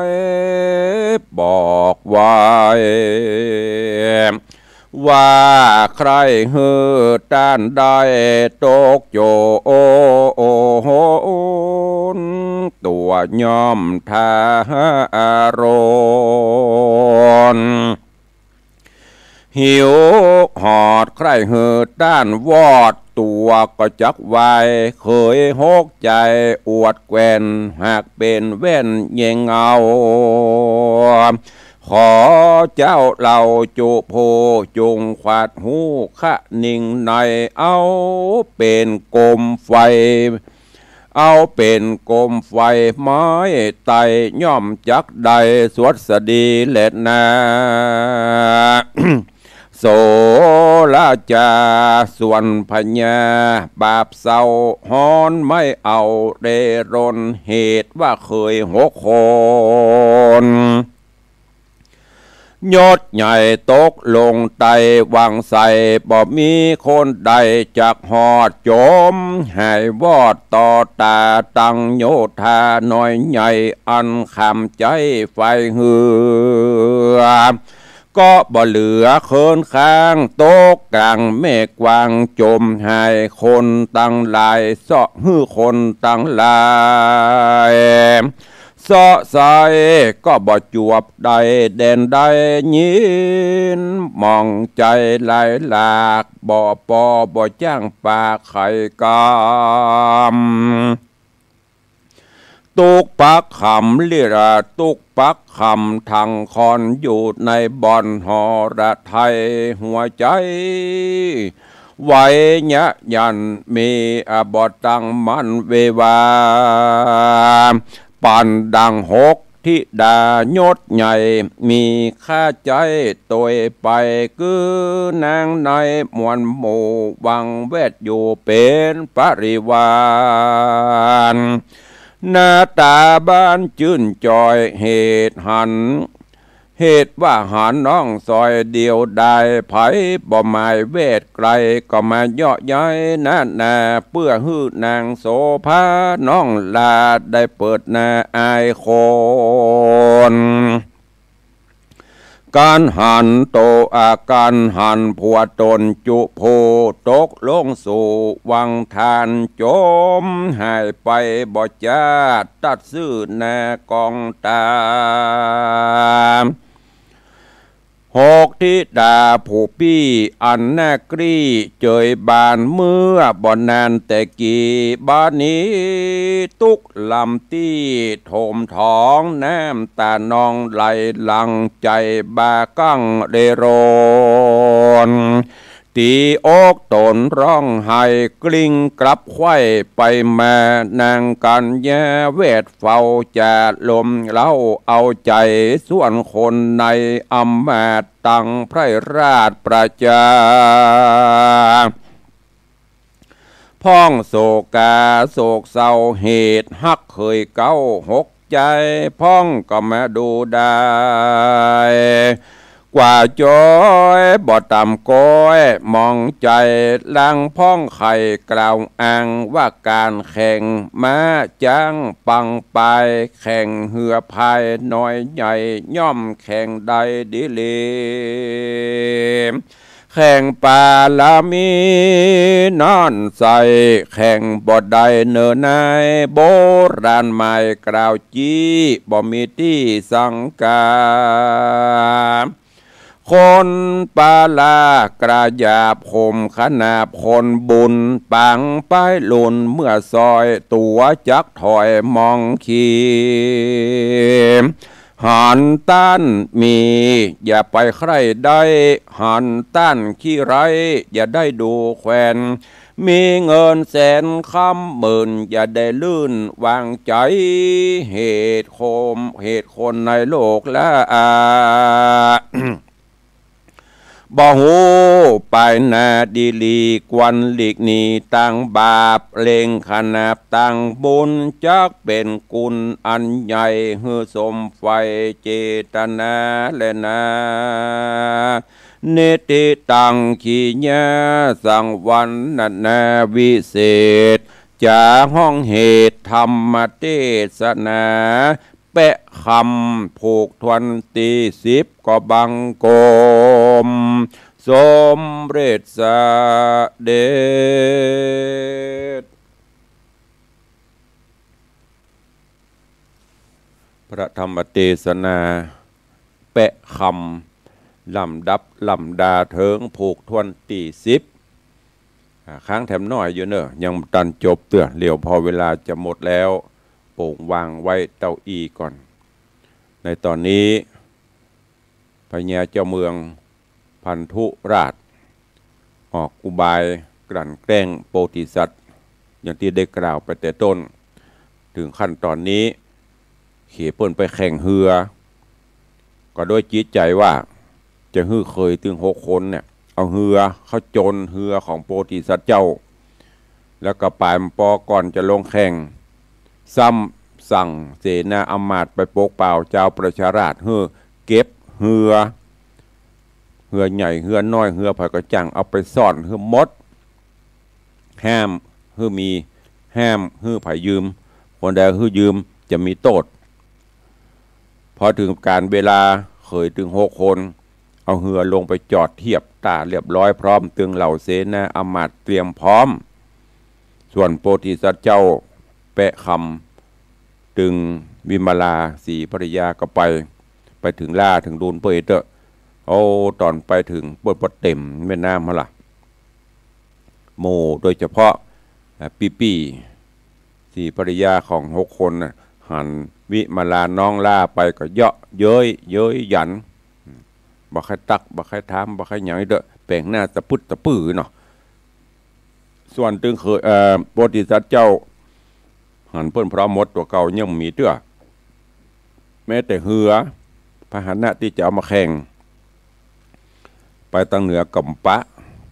ยบอกไว้ ว่าใคร่หื้อต้านได้ตกจ๋น ตั๋วย่อมทารน หิวหอดใคร่หื้อต้านวอด ตั๋วก็จักวาย เขยหกใจ๋อวดแกว่น หากเป๋นแว่นเยงเอา ขอเจ้าเหล่าจุผู้จุ่งขวาดฮู้คะนิ่งใน เอาเป๋นโกมไฟ เอาเป๋นโกมไฟไม้ไต้ ย่อมจักได้สวัสดีแลนา โสราจา ส่วนพญาบาปเศร้าฮ้อนไม่เอาเรรน เหตุว่าเขยหกคน ยศใหญ่ตกลงไต้วังใส บ่มีคนใดจักฮอด จ๋มหายวอดต่อต๋า ตังโยธาน้อยใหญ่ อันขามใจ๊ฝ่ายเฮือ ก็บ่เหลือเคินค้าง ตกก๋างแม่กวางจ๋มหาย คนตังหลายเซาะหื้อคนตังหลาย เซาะใสก็บ่จวบได้แดนได้ยิน หมองใจ๋หลายหลาก บ่ปอบ่จ้างปากไขกำ ตุ๊กปักขำเลียตุ๊กปักขำ ทั้งค่อนอยู่ในบ่อนหอระไทย หัวใจ๋ไหวเยียะยัน มีอบ่ตังมั่นเววา ปานดังหกธิดายศใหญ่ มีค่าใจ๊ตวยไป กือนางในมวลหมู่ วังแวดอยู่เป๋นปริวาร หน้าต๋าบานจื้นจ่อย เหตุหัน เหตุว่าหันน้องสอยเดียวดาย ใผบ่หมายแวดไกล ก็มาเยาะเย้ยนานา เปื้อหื้อนางโสภาน้องหล้า ได้เปิดหน้าอายคน กั๋นหันโตอากั๋นหันผัวต๋นจุผู้ ตกลงสู่วังทาน จ๋มหายไปบ่จาด ตัดซื่อหน้ากองต๋า หกธิดาผู้ปี้อันน่ากลี้เจยบาน เมื่อบ่นานแต่กี้ บาดนี้ตุ๊กลำตี้โถมถอง น้ำต๋านองไหลหลั่ง ใจ๋บ่ากั้งเรรน ตี๋อกต๋นร้องไห้กลิ้งกลับไขว่ไปมา นางกัญญาแวดเฝ้าจะลมเล้าเอาใจ๋ ส่วนคนในอำมาตย์ตังไพร่ราชประจา พ่องโศกาโศกเศร้า เหตุฮักเขยเก๊าหกใจ๋ พ่องก็มาดูดาย กว่าจ้อยบ่ต่ำก้อย มองใจ๋ลางพ่องไข่กล่าวอ้าง ว่าก๋านแข่งม้าจ๊างปังปาย แข่งเฮือพายน้อยใหญ่ ย่อมแข่งได้ดีหลี ม แข่งปารามีนั้นใส่ แข่งบ่ได้เน่อใน โบราณหมายกล่าวจี้ บ่มีตี้สังกา คนปาลากระหยาบ ข่มขนาบคนบุญ ปางป้ายหลุนเมื่อซอย ตั๋วจักถอยมองขี หันต้านมี อย่าไปใคร่ได้ หันต้านขี้ไร้ อย่าได้ดูแควน มีเงินแสนคำหมื่น อย่าได้ลื่นวางใจ๋ เหตุคม เหตุคนในโลกละอา บ่ฮู้ไปหน้าดีหลี ควรหลีกหนีตางบาป เล็งขนาบตางบุญ จักเป๋นกุณอันใหญ่ หื้อสมใฝ่เจตนาแลนา นิธิตัง กิริยาสังวรรณนาวิเศษ จ๋าห้องเหตุธรรมเตสนา แปะคำผูกถ้วนตี้สิบ ก็บังคมสมเร็จเสด็จ พระธรรมเตสนา แปะคำ ลำดับลำดาเถิงผูกถ้วนตี้สิบ อ่า ค้างแถมน้อยอยู่เน่อ ยังบ่ตันจบเตื้อ เหลียวพอเวลาจะหมดแล้ว โป๋งวางไว้เต้าอี้ก่อน ในต๋อนนี้ พญาเจ้าเมืองพันธุราช ออกอุบายกลั่นแกล้งโพธิสัตว์ อย่างตี้ได้กล่าวไปแต่ต้น เถิงขั้นต๋อนนี้ เขเปิ้นไปแข่งเฮือ ก็ด้วยจิตใจ๋ว่า จะหื้อเขยตึงหกคนเนี่ย เอาเฮือเข้าโจรเฮือของโพธิสัตว์เจ้า แล้วก็ป๋ายปอก่อนจะลงแข่ง ซ้ำสั่งเสนาอำมาตย์ไปปกเป๋าจาวประชาราษฎร์ หื้อเก็บเฮือ เฮือใหญ่ เฮือน้อย เฮือใผก็จ้าง เอาไปซ่อนหื้อหมด ห้ามหื้อมี ห้ามหื้อใผยืม คนใดหื้อยืมจะมีโต้ษ พอเถิงก๋าลเวลา เขยตึงหกคน เอาเฮือลงไปจอดเทียบต้าเรียบร้อย พร้อมตึงเหล่าเสนาอำมาตย์เตรียมพร้อม ส่วนโพธิสัตว์เจ้าแปะคำตึงวิมลาสีภรรยาก็ไป ไปเถิงล่าเถิงลูนเปิ้นเต๊อะ โอ้ ต๋อนไปเถิงเปิ้นปอเต็มแม่น้ำหั้นล่ะ หมู่โดยเฉพาะ อ่า ปี้ปี้สีภรรยาของหกคนน่ะ หันวิมลาน้องล่าไปก็เยาะเย้ย เย้ยหยัน บ่ใค่ตัก บ่ใค่ถาม บ่ใค่หยังเต๊อะ แป๋งหน้าตะปึ๊ดตะปื้อเนาะ ส่วนตึงเขย เอ่อ โพธิสัตว์เจ้า หันเปิ้นพร้อมหมด ตั๋วเก่ายังบ่มีเตื้อ แม้แต่เฮือ พาหนะตี้จะเอามาแข่ง ไปตางเหนือก็บ่ปะ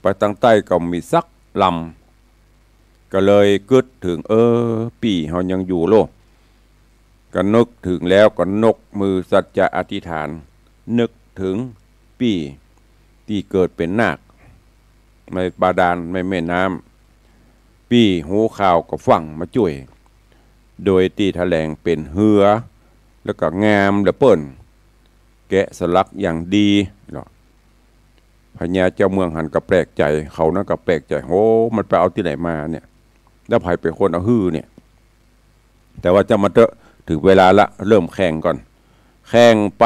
ไปตางใต้ก็บ่มีสักลำ ก็เลยกึ๊ดเถิง เออ ปี้เฮายังอยู่โล ก็นึกเถิงแล้วก็ยกมือสัจจะอธิษฐาน นึกเถิงปี้ตี้เกิดเป๋นนาค ในบาดาล ในแม่น้ำ ปี้ฮู้ข่าวก็ฟั่งมาจ้วย โดยตี้แถลงเป๋นเฮือ แล้วก็งามเหลือเปิ้น แกะสลักอย่างดีเนาะ พญาเจ้าเมืองหันก็แปลกใจ๋ เขานั้นก็แปลกใจ๋ โห มันไปเอาตี้ไหนมาเนี่ย แล้วใผเป๋นคนเอาหื้อเนี่ย แต่ว่าจะมาเต๊อะ เถิงเวลาละ เริ่มแข่งก่อน แข่งไป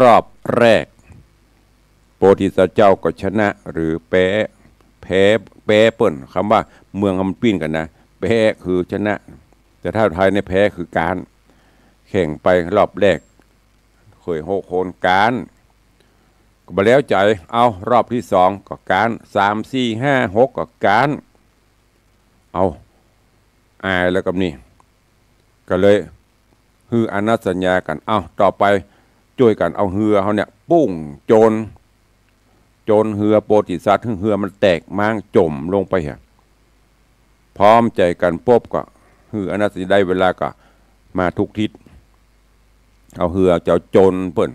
รอบแรก โพธิสัตว์เจ้าก็ชนะหรือแป๊ แป๊ แป๊เปิ้น กำว่าเมืองมันปิ้นกั๋นนะ แป๊คือชนะ แต่ถ้าไทยเนี่ยแป๊คือก๊าน แข่งไปรอบแรก เขยหกคนก๊าน ก็บ่แล้วใจ๋ เอารอบตี้สองก็ก๊าน สาม สี่ ห้า หก ก็ก๊าน เอา อายแล้วกำนี้ ก็เลยหื้ออนุสัญญากั๋น เอา ต่อไปจ้วยกั๋นเอาเฮือเฮาเนี่ย ปุ้งโจน โจนเฮือโพธิสัตว์ หื้อเฮือมันแตกม้างจ๋มลงไปเหีย พร้อมใจ๋กั๋นปุ๊บก็ หื้ออนุสัญญาได้เวลาก็มาทุกทิศ เอาเฮือจะเอาโจนเปิ้น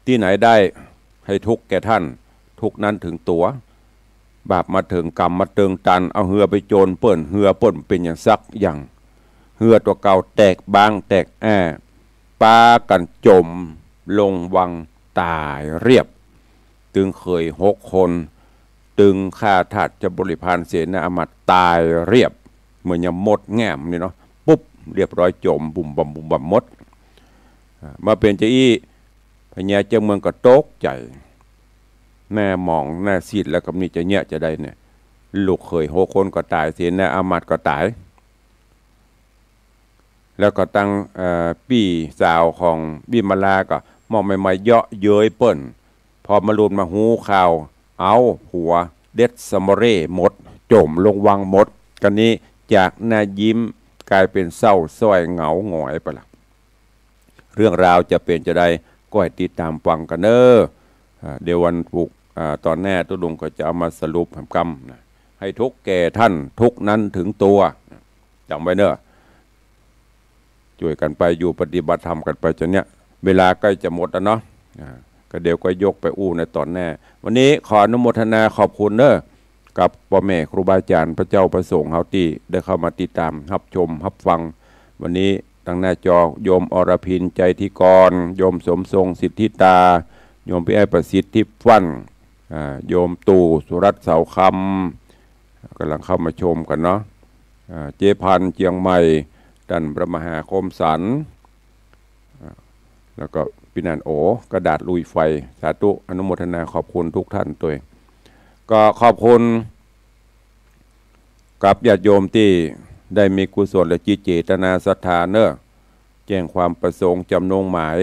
ตี้ไหนได้ หื้อทุกข์แก่ต้าน ทุกข์นั้นเถิงตั๋ว บาปมาเถิง กรรมมาเถิงต้าน เอาเฮือไปโจนเปิ้น เฮือเปิ้นบ่เป๋นหยังสักอย่าง เฮือตั๋วเก่าแตกบ้างแตกอ้า ปากั๋นจ๋มลงวังต๋ายเรียบ ตึงเขยหกคน ตึงข้าทาสบริพารเสนาอามาตย์ต๋ายเรียบ เหมือนอย่างมดแง่มนี่เนาะ ปุ๊บ เรียบร้อย จ๋ม บุ่มบ่ำ บุ่มบ่ำหมด อ่า มาเป๋นจาอี้ พญาเจ้าเมืองก็ตกใจ๋ หน้าหมอง หน้าซีด แล้วก็บ่มีจะเยียะจะใดเนี่ย ลูกเขยหกคนก็ต๋าย เสนาอามาตย์ก็ต๋าย แล้วก็ตัง เอ่อ ปี้สาวของวิมลาก็มองใหม่ๆ เยาะเย้ยเปิ้น พอมาลุนมาฮู้ข่าว เอ้า ผัวเด็ดสะเมอเร่หมด จ๋มลงวังหมด กั๋นนี้จากหน้ายิ้มก๋ายเป๋นเศร้าส้อยเหงาหงอยไปละ เรื่องราวจะเป๋นจาใด ก็ให้ติดต๋ามฟังกั๋นเน้อ อ่า เดี๋ยววันพุธ อ่า ต๋อนหน้าตุ๊ลุงก็จะเอามาสรุปแหมกำนะ ให้ทุกข์แก่ท่าน ทุกข์นั้นถึงตัว จ๋ำไว้เน้อ จ้วยกั๋นไปอยู่ปฏิบัติธรรมกั๋นไปจนเนี่ย เวลาใก้จะหมดแล้วเนาะ อ่า ก็เดี๋ยวก็ยกไปอู้ในต๋อนหน้า วันนี้ขออนุโมทนาขอบคุณเน้อ กับป้อแม่ครูบาอาจ๋ารย์ พระเจ้าพระสงฆ์เฮาตี้ได้เข้ามาติดต๋าม ฮับชม ฮับฟัง วันนี้ตังหน้าจอ โยมอรพิน ใจธิกร โยมสมทรง สิทธิตา โยมปี้ไอ้ประสิทธิ์ ทิพย์ฟั่น อ่า โยมตู่ สุรัตน์ เสาคำ ก่ำลังเข้ามาชมกั๋นเนาะ อ่า เจ๊พันธุ์ เจียงใหม่ ต้านพระมหาคมสันต์ อ่า แล้วก็ปี้นันโอ กระดาษลุยไฟ สาธุ อนุโมทนาขอบคุณทุกท่านตวย ก็ขอบคุณ กับญาติโยมตี้ได้มีกุศลและจิตเจตนาศรัทธาเน้อ แจ้งความประสงค์จ๋ำนงหมาย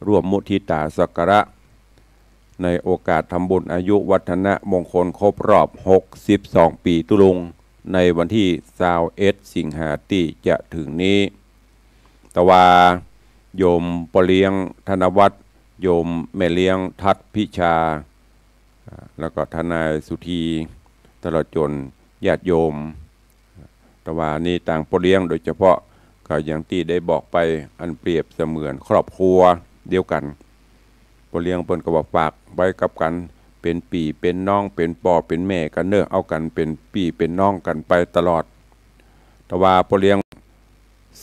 ร่วมมุทิตาสักการะ ในโอกาสทำบุญอายุวัฒนมงคลครบรอบหกสิบสองปี๋ตุ๊ลุง ในวันตี้ซาวเอ็ดสิงหาตี้จะเถิงนี้ ตะวา โยมป้อเลี้ยงธนวัฒน์ โยมแม่เลี้ยงทัศน์พิชา อ่า แล้วก็ทนายสุธี ตลอดจ๋นญาติโยม ตะวานี้ตางป้อเลี้ยงโดยเฉพาะ ก็อย่างตี้ได้บอกไป อันเปรียบเสมือนครอบครัวเดียวกั๋น ป้อเลี้ยงเปิ้นก็บอกฝากไว้กับกั๋น เป๋นปี้เป๋นน้อง เป๋นป้อเป๋นแม่กั๋นเน้อ เอากั๋นเป๋นปี้เป๋นน้องกั๋นไปตลอด ตะวาป้อเลี้ยง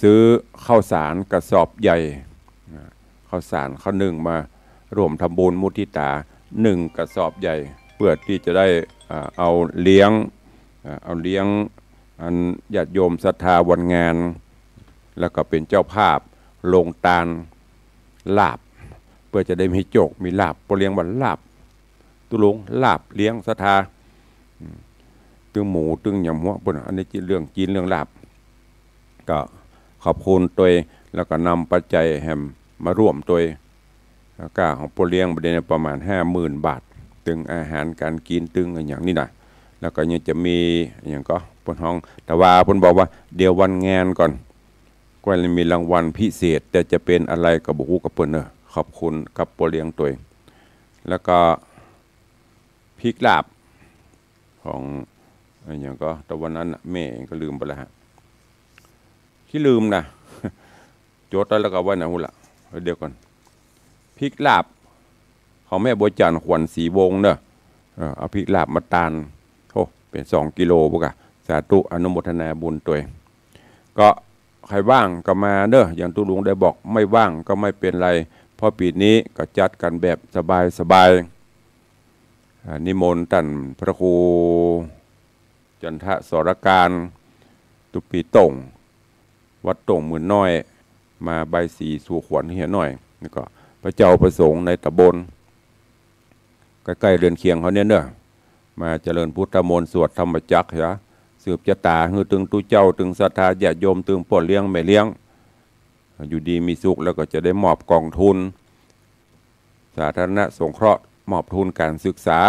ซื้อข้าวสารกระสอบใหญ่ อ่า ข้าวสารข้าวนึ่งมาร่วมทำบุญมุทิตา นึ่งกระสอบใหญ่ เพื่อตี้จะได้ อ่า เอาเลี้ยง อ่า เอาเลี้ยงอันญาติโยมศรัทธาวันงาน แล้วก็เป๋นเจ้าภาพลงตานลาบ เพื่อจะได้มีโจคมีลาภ ป้อเลี้ยงว่าลาบ ตุ๊ลุง ลาบเลี้ยงศรัทธา อืม ตึงหมูตึงหยังหัวเปิ้น อันนี้เรื่องจีนเรื่องลาบ ก็ขอบคุณตวย แล้วก็นำปัจจัยแหมมาร่วมตวย แล้วก็ของป้อเลี้ยงบัดนี้ประมาณห้าหมื่นบาท ตึงอาหารก๋านกิ๋น ตึงอะหยังนี่นะ แล้วก็ยังจะมีอะหยังก็เปิ้นฮ้อง ตะวาเปิ้นบอกว่าเดี๋ยววันงานก่อน ก็เลยมีรางวัลพิเศษ แต่จะเป๋นอะไรก็บ่ฮู้กับเปิ้นเน้อ ขอบคุณกับป้อเลี้ยงตวย แล้วก็ พริกลาบ ของอะหยังก็ ตะวันนั้นน่ะ แม่ก็ลืมไปแล้วฮะ ขี้ลืมนะ จดไว้แล้วก็ไว้นะฮู้ละ เดี๋ยวก่อน พริกลาบ ของแม่บัวจันทร์ ขวัญศรีวงศ์เน้อ เออ เอาพริกลาบมาตาน โอ้ เป๋นสองกิโลพุ้นกะ สาธุ อนุโมทนาบุญตวย ก็ใผว่างก็มาเน้อ อย่างตุ๊ลุงได้บอก ไม่ว่างก็ไม่เป็นไร เพราะปี๋นี้ก็จัดกั๋นแบบสบายๆ อ่า นิมนต์ต้านพระครูจันทสรการ ตุ๊ปีโต่ง วัดโต่งหมื่นน้อย มาบายสีสู่ขวัญเหียหน่อย แล้วก็พระเจ้าพระสงฆ์ในต๋ำบล ใก้ๆ เรือนเคียงเฮาเนี่ยเน้อ มาเจริญพุทธมนต์ สวดธรรมจักรเหีย สืบจะต๋าหื้อตึงตุ๊เจ้า ตึงศรัทธาญาติโยม ตึงป้อเลี้ยงแม่เลี้ยง อยู่ดีมีสุข แล้วก็จะได้มอบกองทุน สาธารณสงเคราะห์ มอบทุนก๋านศึกษา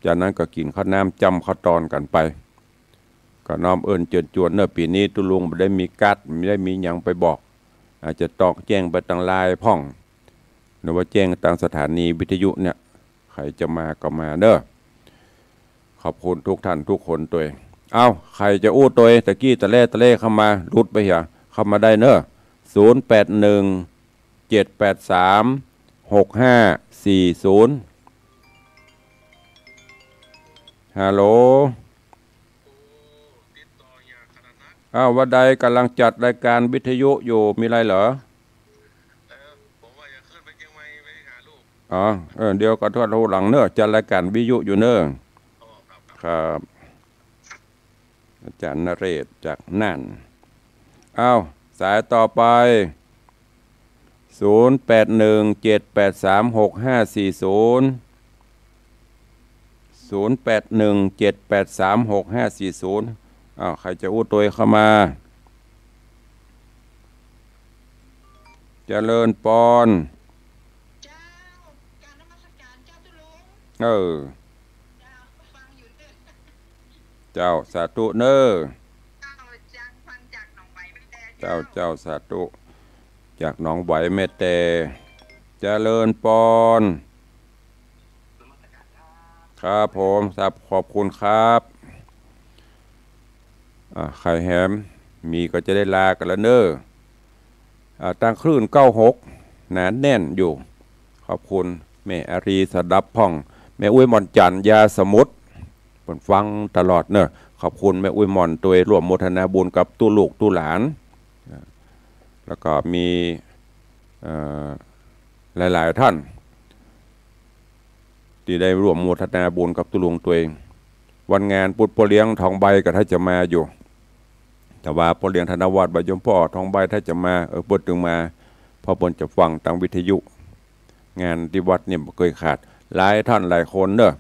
จากนั้นก็กิ๋นข้าวน้ำจ้ำข้าวตอนกั๋นไป ก็น้อมเอิ้นเจิญจวนเน้อ ปี๋นี้ตุ๊ลุงบ่ได้มีการ์ด บ่ได้มีหยังไปบอก อาจจะต้องแจ้งไปตางไลน์พ่อง หรือว่าแจ้งตางสถานีวิทยุเนี่ย ใผจะมาก็มาเน้อ ขอบคุณทุกท่านทุกคนตวย เอ้า ใผจะอู้ตวย ตะกี้ตะแล่ตะแล่เข้ามา หลุดไปเหีย เข้ามาได้เน้อ ศูนย์แปดหนึ่ง เจ็ดแปดสาม หกห้าสี่ศูนย์ ฮัลโหล อ้าว ว่าใด ก่ำลังจัดรายการวิทยุอยู่ มีอะไรเหรอ อ๋อ เออ เดี๋ยวก็โทรหลังเน้อ จัดรายการวิทยุอยู่เน้อ ครับ อาจ๋ารย์นเรศจากน่าน อ้าว สายต่อไป ศูนย์แปดหนึ่งเจ็ดแปดสามหกห้าสี่ศูนย์ ศูนย์แปดหนึ่งเจ็ดแปดสามหกห้าสี่ศูนย์ อ้าว ใผจะอู้ตวยเข้ามา เจริญปอน เจ้า กราบนมัสก๋ารเจ้าตุ๊ลุง เออ เจ้า ฟังอยู่เน้อ เจ้า สาธุเน้อ เจ้า จัง ฟังจากหนองไหวแม่แต เจ้า เจ้า เจ้า สาธุ จากหนองไหวแม่แต เจริญปอน ครับผม ครับ ขอบคุณครับ อ่า ใผแหมมีก็จะได้ลากั๋นแล้วเน้อ อ่า ตางคลื่นเก้าหก หนาแน่นอยู่ ขอบคุณแม่อารีสดับพ่อง แม่อุ๊ยหม่อนจันทร์ ยาสมุทร เปิ้นฟังตลอดเน้อ ขอบคุณแม่อุ๊ยหม่อนตวย ร่วมโมทนาบุญกับตุ๊ลูกตุ๊หลาน อ่า แล้วก็มี เอ่อ หลายๆ ท่าน ตี้ได้ร่วมโมทนาบุญกับตุ๊ลุงตวย วันงานปุดป้อเลี้ยงทองใบก็ถ้าจะมาอยู่ แต่ว่าป้อเลี้ยงธนวัฒน์บ่ายมป้อทองใบถ้าจะมา เออ เปิ้นตึงมา เพราะเปิ้นจะฟังตางวิทยุ งานตี้วัดเนี่ยบ่เกยขาด หลายท่านหลายคนเน้อ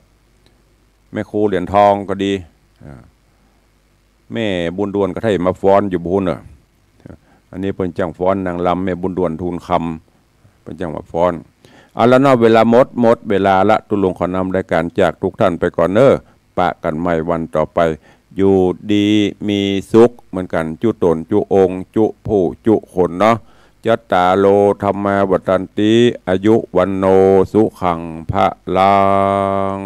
แม่ครูเหรียญทองก็ดี อ่า แม่บุญด่วนก็ถ้าจะมาฟ้อนอยู่พู้นเน้อ อันนี้เปิ้นจั้งฟ้อนนางรำ แม่บุญด่วนทูลคำ เปิ้นจั้งมาฟ้อน เอาละเนาะ เวลาหมด หมดเวลาละ ตุ๊ลุงขอนำรายก๋านจากทุกท่านไปก่อนเน้อ ปะกั๋นใหม่วันต่อไป อยู่ดีมีสุขเหมือนกั๋น จุ๊ต๋น จุ๊องค์ จุ๊ผู้ จุ๊คนเนาะ จัตตาโร ธัมมา วัฑฒันติ อายุ วัณโณ สุขัง พะลัง